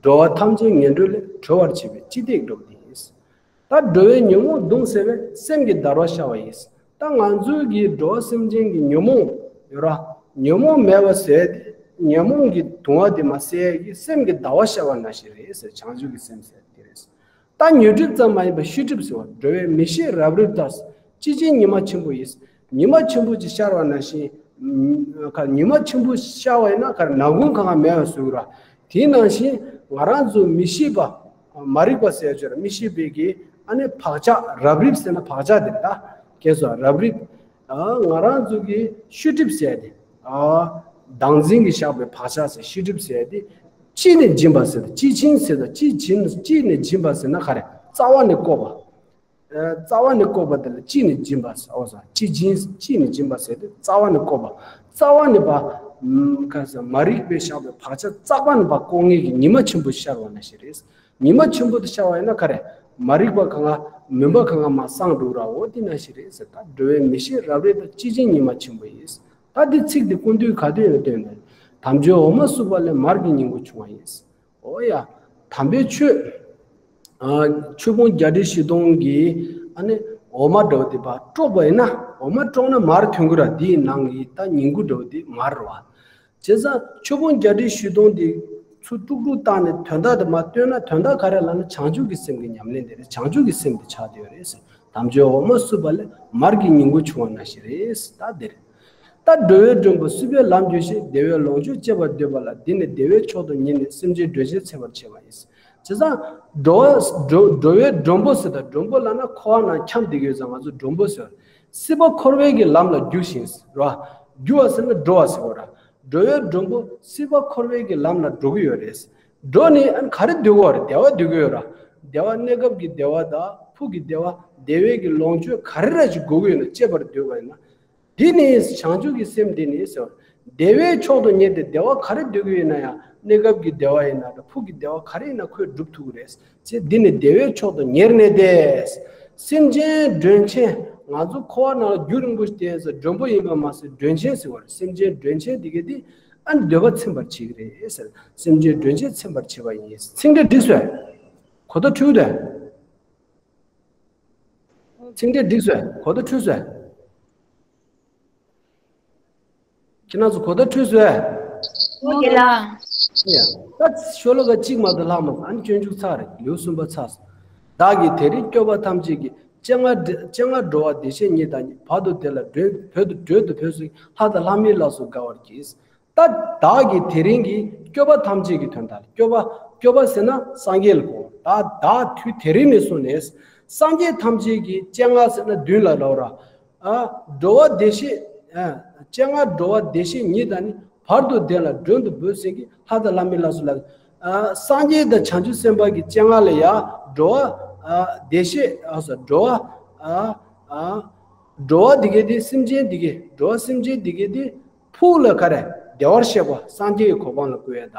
འགྲོ་བ་ཐམས་ཅད་ངན་འགྲོ་ལས། གྲོལ་བར་བྱེད་པའི་སྤྱི་སྟེགས་སྒྲོག་འདི་ཡིན། ད་འགྲོ་བའི་ཉོན་མོངས་གདུང་སེལ་བའི། སེམས་ཀྱི་བདེ་བ་ཤར་བ་ཡིས། ད་ང་ཚོའི་གི་འགྲོ་བ་སེམས་ཅན་གྱི་ཉོན་མོངས་ཡོད་ར། ཉོན་མོངས་མེད་པ་ཟེར་ཏེ་ཉོན་མོངས་ཀྱི་གདུང་བ་དེ་མ་སེལ་གི་སེམས་ཀྱི་བདེ་བ་ཤར་བ་ནང་བཞིན་རེད་ཟེར། བྱང་ཆུབ་ཀྱི་སེམས་ཟེར་དེ་རེད། ད་ཉོན་སྒྲིབ་ཙམ་མ་ཡིན་པར་ཤེས་སྒྲིབ་ཟེར་བ། འགྲོ་བའི་མི་ཤེས་རབ་རིབ་དག་སྤྱི་ཆིངས་ཉི་མ་ཆེན་པོ་ཡིས། ཉི་མ་ཆེན་པོ་ཅིག་ཤར་བ་ནང་བཞིན། ཉི་མ་ཆེན་པོ་ཤར་བ་ཡིན་ན་ག་རེ་ནག་ཁུང་གང་ག་མེད་པ་བཟོ་གི་ར། དེའི་ནང་བཞིན་ང་རང་ཚོ་མི་ཤེས་པ། མ་རིག་པ་ཟེར་ཆོག་ར། མི་ཤེས་པའི་གི་ཨ་ནི་བག་ཆགས། རབ་རིབ་ཟེར་ན་བག་ཆགས་དེ་རེད་ད། སྐྱེས་སོ་རབ་རིབ། ང་རང་ཚོ་གི་ཤེས་སྒྲིབ་ཟེར་དེ། བདག་འཛིན་གྱིས་བཞག་པའི་བག་ཆགས་ཟེར། ཤེས་སྒྲིབ་ཟེར་དེ། སྤྱི་ནས་འབྱིན་པ་ཟེར་དེ། སྤྱི་ཆིངས་ཟེར་དེ། སྤྱི་ཆིངས། སྤྱི་ནས་འབྱིན་པ་ཟེར་ན་ག་རེ། རྩ་བ་ནས་བཀོད་པ། རྩ་བ་ནས་བཀོད་པ་དེ་ལ་སྤྱི་ནས་འབྱིན་པ་ཟེར། འོ་ཟེར། སྤྱི་ཆིངས། སྤྱི་ནས་འབྱིན་པ་ཟེར་དེ་རྩ་བ་ནས་བཀོད་པ། རྩ་བ་ནས་པ། ཁ་ཟེར། མ་རིག་པས་བཞག་པའི་བག་ཆགས་རྩ་བ་ནས་པ་བཀོག་མཁན་གྱི་ཉི་མ་ཆེན་པོ་ཤར་བ་ནང་བཞིན་རེད། ཉི་མ་ཆེན་པོ་དེ་ཤར་བ་ཡིན་ན་ག་རེ། མ་རིག་པ་གང་ག་མུན་པ་གང་ག་མར་སངས་འགྲོ་ར། འོ་དེ་ནང་བཞིན་རེད་ཟེར། ད་འགྲོ་བའི་མི་ཤེས་རབ་རིབ་དག་སྤྱི་ཆིངས་ཉི་མ་ཆེན་པོ་ཡིས། ད་འདི་ཚིག་འདི་སྐུ་མདུན་ག་དུས་ཡང་བཏོན་ནས། དམ་ཆོས་འོ་མ་བསྲུབས་པ་ལས། མར་གྱི་ཉིང་ཁུ་ཕྱུང་བ་ཡིས། འོ་ཡ། དམ་པའི་ཆོས། ཨ་ཆོས་ཕུང་བརྒྱད་ཁྲི་བཞི་སྟོང་གི་ཨ་ནི་འོ་མ་འདྲ་བོ་དེ་ཕར་དཀྲོགས་པ་ཡིན་ན། འོ་མ་དཀྲོགས་ན་མར་ཐོན་གྱི་ར། དེའི་ནང་གི་ད་ཉིང་ཁུ་འདྲ་བོ་དེ་མར་རེད་བ། བྱས་ཙང་ཆོས་ཕུང་བརྒྱད་ཁྲི་བཞི་སྟོང་དེ་ཚུར་དཀྲུག་དཀྲུག་བཏང་ནས་དོན་དག་དེ་མར་བཏོན་ན། དོན་དག་ག་རེ་ལབ་ན་བྱང་ཆུབ་ཀྱི་སེམས་ཀྱི་ཉམས་ལེན་དེ་རེད། བྱང་ཆུབ་ཀྱི་སེམས་དེ་ཆགས་བསྡད་ཡོད་རེད་ཟེར། དམ་ཆོས་འོ་མ་བསྲུབས་པ་ལས། མར་གྱི་ཉིང་ཁུ་ཕྱུང་བ་ནང་བཞིན་རེད། ད་དེ་རེད། ད་འགྲོ་བའི་མགྲོན་པོ་སྲིད་པའི་ལམ་བསྒྱུར་ཞིང་། བདེ་བའི་ལོངས་སྤྱོད་སྤྱད་པར་འདོད་པ་ལ། འདི་ནི་བདེ་བའི་མཆོག་ཏུ་བསྙེན་ནས། སེམས་ཅན་སྒྲོལ་ཕྱིར་འཚེ་བར་བྱེད་པ་ཡིན། བྱས་ཙང་འགྲོ་བ་འགྲོ་འགྲོ་བའི་མགྲོན་པོ་ཟེར། ད་མགྲོན་པོ་ལབ་ན་འཁོར་བ་ནང་འཁྱམས་བསྡད་ཀྱི་ཡོད་ཙང་ང་ཚོ་མགྲོན་པོ་ཟེར། སྲིད་པ་འཁོར་བའི་གི་ལམ་ལ་རྒྱུག་ཞིང་ར། རྒྱུ་བ་ཟེར་ན་འགྲོ་བ་ཟེར་བ་ར། འགྲོ་བའི་མགྲོན་པོ། སྲིད་པ་འཁོར་བའི་གི་ལམ་ལ་འགྲོ་གི་ཡོད་རེད། འགྲོ་ནས་ཨ་ནི་ག་རེ་འདོད་ཀྱི་ཡོད་རེད། བདེ་བ་འདོད་ཀྱི་ཡོད་ར། བདེ་བ་གནས་སྐབས་ཀྱི་བདེ་བ་དང་། ཕུགས་ཀྱི་བདེ་བ། བདེ་བའི་གི་ལོངས་སྤྱོད་ག་རེ་ར་ཞིག་དགོས་ཀྱི་ཡོད་ན་སྤྱད་པར་འདོད་པ་ཡིན་ན། འདི་ནི་བྱང་ཆུབ་ཀྱི་སེམས་འདི་ནི་ཟེར་བ། བདེ་བའི་མཆོག་ཏུ་གཉེར་ཏེ་བདེ་བ་ག་རེ་འདོད་ཀྱི་ཡོད་ན་ཡང་གནས་སྐབས་ཀྱི་བདེ་བ་ཡིན་ན་འདྲ་ཕུགས་ཀྱི་བདེ་བ་ག་རེ་ཡིན་ན་ཁོས་སྒྲུབ་ཐུབ་ཀྱི་རེད། ཅེས་འདི་ནི་བདེ་བའི་མཆོག་ཏུ་གཉེར་ནས་ཏེ། སེམས་ཅན་མགྲོན་ཆེན། ང་ཚོ་འཁོར་བ་ནང་ལ་རྒྱུན་རིང་པོ་ཞིག་བསྡད་ས་མགྲོན་པོ་ཡིན་པ་མ་ཟད་མགྲོན་ཆེན་ཟེར་བ་རེད། སེམས་ཅན་མགྲོན་ཆེན་འདི་གས་འདི་ཨ་ནི་འདོད་པ་ཚིམ་པར་བྱེད་ཀྱི་རེད་ཟེར། སེམས་ཅན་མགྲོན་ཆེན་ཚིམ་པར་བྱེད་པ་ཡིན། ཚིག་འགྲེལ་འགྲིག་སོང་། གོ་བརྡ་འཕྲོད་དེ། ཚིག་འགྲེལ་འགྲིག་སོང་། གོ་བརྡ་འཕྲོད་སོང་། ཁྱེད་རང་ཚོ་གོ་བརྡ་འཕྲོད་སོང་། ཨོ་ཡ། ད་ཤོ་ལོ་ཀ་གཅིག་མ་གཏོགས་ལྷག་མ་སོང་། ཨ་ནི་སྤྱོད་འཇུག་ཚར་རེད། ལེའུ་གསུམ་པ་ཚར་སོང་། བདག་གིས་དེ་རིང་སྐྱོབ་པ་ཐམས་ཅད་ཀྱི། སྤྱན་སྔར་སྤྱན་སྔར་འགྲོ་བ་བདེ་གཤེགས་ཉིད་དང་། བར་དུ་བདེ་ལ་མགྲོན་བོས་དུ་མགྲོན་དུ་བོས་ཟིན། ལྷ་དང་ལྷ་མིན་ལ་སོགས་དགའ་བར་གྱིས། ད་བདག་གིས་དེ་རིང་གི་སྐྱོབ་པ་ཐམས་ཅད་ཀྱི་དོན་དག་སྐྱོབ་པ། སྐྱོབ་པ་ཟེར་ན་སངས་རྒྱས་ལ་གོ། ད་བདག་དུས་དེ་རིང་ནས་བཟུང་ནས་སངས་རྒྱས་ཐམས་ཅད་ཀྱི། སྤྱན་སྔར་ཟེར་ན་མདུན་ལ་ལབ་ར། ཨ། འགྲོ་བ་བདེ་གཤེགས། ཨ། སྤྱན་སྔར་འགྲོ་བ་བདེ་གཤེགས་ཉིད་དང་ནི། བར་དུ་བདེ་ལ་མགྲོན་དུ་བོས་ཟིན་གྱི། ལྷ་དང་ལྷ་མིན་ལ་སོགས་ལ། ཨ། སངས་རྒྱས་དང་བྱང་ཆུབ་སེམས་དཔའ་གི་སྤྱན་སྔར་ལ་ཡ། འགྲོ་བ། ཨ། བདེ་གཤེགས། ཨ་སོ། འགྲོ་བ། ཨ། ཨ། འགྲོ་བ་འདི་གས་འདི་སེམས་ཅན་འདི་གས། འགྲོ་བ་སེམས་ཅན་འདི་གས་འདི་ཕུགས་ལ་ག་རེ་བདེ་བར་གཤེགས་པ་སངས་རྒྱས་ཀྱི་གོ་འཕང་ལ་བཀོད་ཡ་ད།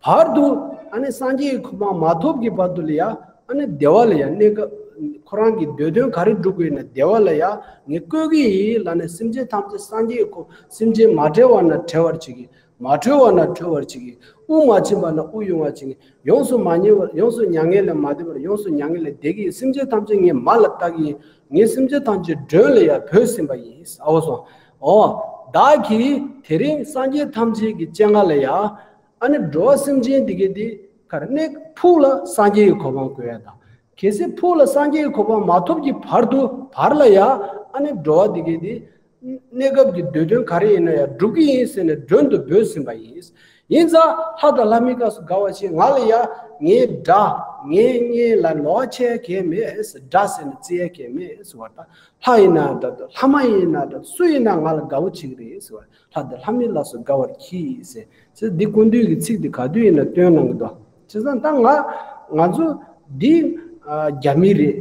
བར་དུ་ཨ་ནི་སངས་རྒྱས་ཀྱི་གོ་འཕང་མ་ཐོབ་ཀྱི་བར་དུ་ལ་ཡ། ཨ་ནི་བདེ་བ་ལ་ཡ། གནས་སྐབས་ཁོ་རང་གི་འདོད་དོན་ག་རེ་སྒྲུབ་དགོས་ན་བདེ་བ་ལ་ཡ་ངས་བཀོད་ཀྱི་ཡིན་ལབ་ནས། སེམས་ཅན་ཐམས་ཅད་སངས་རྒྱས་ཀྱི་གོ། སེམས་ཅན་མ་བྲལ་བ་ན་བྲལ་བར་བྱེད་ཀྱི། མ་གྲོལ་བ་ན་གྲོལ་བར་བྱེད་ཀྱི། དབུགས་མ་ཕྱིན་པ་ན་དབུགས་དབྱུང་བར་བྱེད་ཀྱི། ཡོངས་སུ་མ་ཉེ་བར། ཡོངས་སུ་མྱ་ངན་ལས་མ་འདས་པར་ཡོངས་སུ་མྱ་ངན་ལས་འདས་ཀྱི་ཡིན། སེམས་ཅན་ཐམས་ཅད་ངས་མར་ལ་བཏགས་ཀྱི་ཡིན། ངས་སེམས་ཅན་ཐམས་ཅད་མགྲོན་ལ་ཡ་བོས་ཟིན་པ་ཡིན། ཨ་བོ་སོང་། ཨོ། བདག་གིས་དེ་རིང་སངས་རྒྱས་ཐམས་ཅད་ཀྱི་སྤྱན་སྔར་ལ་ཡ། ཨ་ནི་འགྲོ་བ་སེམས་ཅན་འདི་གས་འདི་ག་རེ་གནས་ཕུགས་ལ་སངས་རྒྱས་ཀྱི་གོ་འཕང་བཀོད་ཡ་དང་། གལ་སྲིད་ཕུགས་ལ་སངས་རྒྱས་ཀྱི་གོ་འཕང་མ་ཐོབ་ཀྱི་བར་དུ་བར་ལ་ཡ། ཨ་ནི་འགྲོ་བ་འདི་གས་འདི་གནས་སྐབས་ཀྱི་འདོད་དོན་ག་རེ་ཡིན་ན་ཡང་སྒྲུབ་ཀྱི་ཡིན་ཟེར་ནས་མགྲོན་དུ་བོས་ཟིན་པ་ཡིན། ཡིན་ཙང་ལྷ་དང་ལྷ་མིན་སྐབས་སུ་དགའ་བ་ཞིག་ང་ལ་ཡ། ངའི་དགྲ། ངའི་གཉེན་ལ་ལོག་ཆེ་གལ་མེད། དགྲ་ཟེར་ནས་བརྩི་ཡ་གལ་མེད་ཟེར་བ་དང་། ལྷ་ཡིན་ན་འདྲ། ལྷ་མ་ཡིན་ན་འདྲ། སུ་ཡིན་ན་ང་ལ་དགའ་བོ་བྱེད་ཀྱི་རེད་ཟེར་བ། ལྷ་དང་ལྷ་མིན་ལ་སོགས་དགའ་བར་གྱིས་ཟེར། ཟེར་འདི་སྐུ་མདུན་གྱི་ཚིག་འདི་ག་དུས་ཡིན་ན་སྟོན་གནང་གི་འདུག་བྱས་ཙང་ད་ང་ང་ཚོ་འདི་ཨ་རྒྱ་མི་རེད།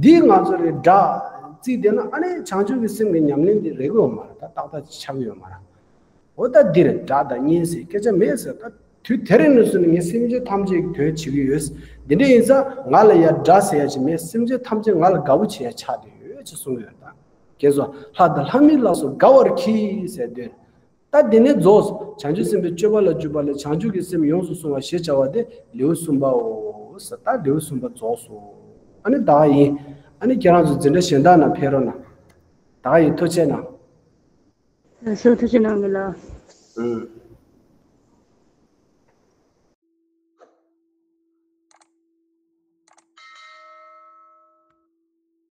འདི་ང་ཚོ་རེད་དགྲ་བརྩིས་བསྡད་ན། ཨ་ནི་བྱང་ཆུབ་ཀྱི་སེམས་ཀྱི་ཉམས་ལེན་འདི་རེད་གི་ཡོད་མ་རེད། ད་ཏག་ཏག་ཅིག་ཆགས་ཀྱི་ཡོད་མ་རེད། འོ་ད་འདིར་དགྲ་དང་གཉེན་ཟེར་སྐད་ཆ་མེད་ཟེར། ད་དུས་དེ་རིང་ནས་བཟུང་ནས་ངས་སེམས་ཅན་ཐམས་ཅད་ཀྱི་དོན་བྱེད་ཀྱི་ཡོད། འདི་འདྲ་ཡིན་ཙང་ང་ལ་ཡ་དགྲ་ཟེར་ཡ་ཅིག་མེད། སེམས་ཅན་ཐམས་ཅད་ང་ལ་དགའ་བོ་བྱེད་ཡ་ཆགས་བསྡད་ཡོད་ཅེས་གསུངས་ཡོད། ད་ཁྱེད་ཚོ་ལྷ་དང་ལྷ་མིན་ལ་སོགས་དགའ་བར་གྱིས་ཟེར་དུས། ད་འདི་ནས་རྫོགས་སོ། བྱང་ཆུབ་སེམས་དཔའི་སྤྱོད་པ་ལ་འཇུག་པ་ལས་བྱང་ཆུབ་ཀྱི་སེམས་ཡོངས་སུ་བཟུང་བ་ཞེས་བྱ་བ་སྟེ་ལེའུ་གསུམ་པའོ། ད་ལེའུ་གསུམ་པ་རྫོགས་སོ། ཨ་ནི་ད་ཡིན། ཨ་ནི་ཁྱེད་རང་ཚོ་འཛིན་གྲྭ་གཞན་དག་ནང་ཕེབས་རོགས་གནང་། ད་ཡིན། ཐུགས་རྗེ་གནང་། ལགས་སོ། ཐུགས་རྗེ་གནང་གི་ལགས། ཨུ།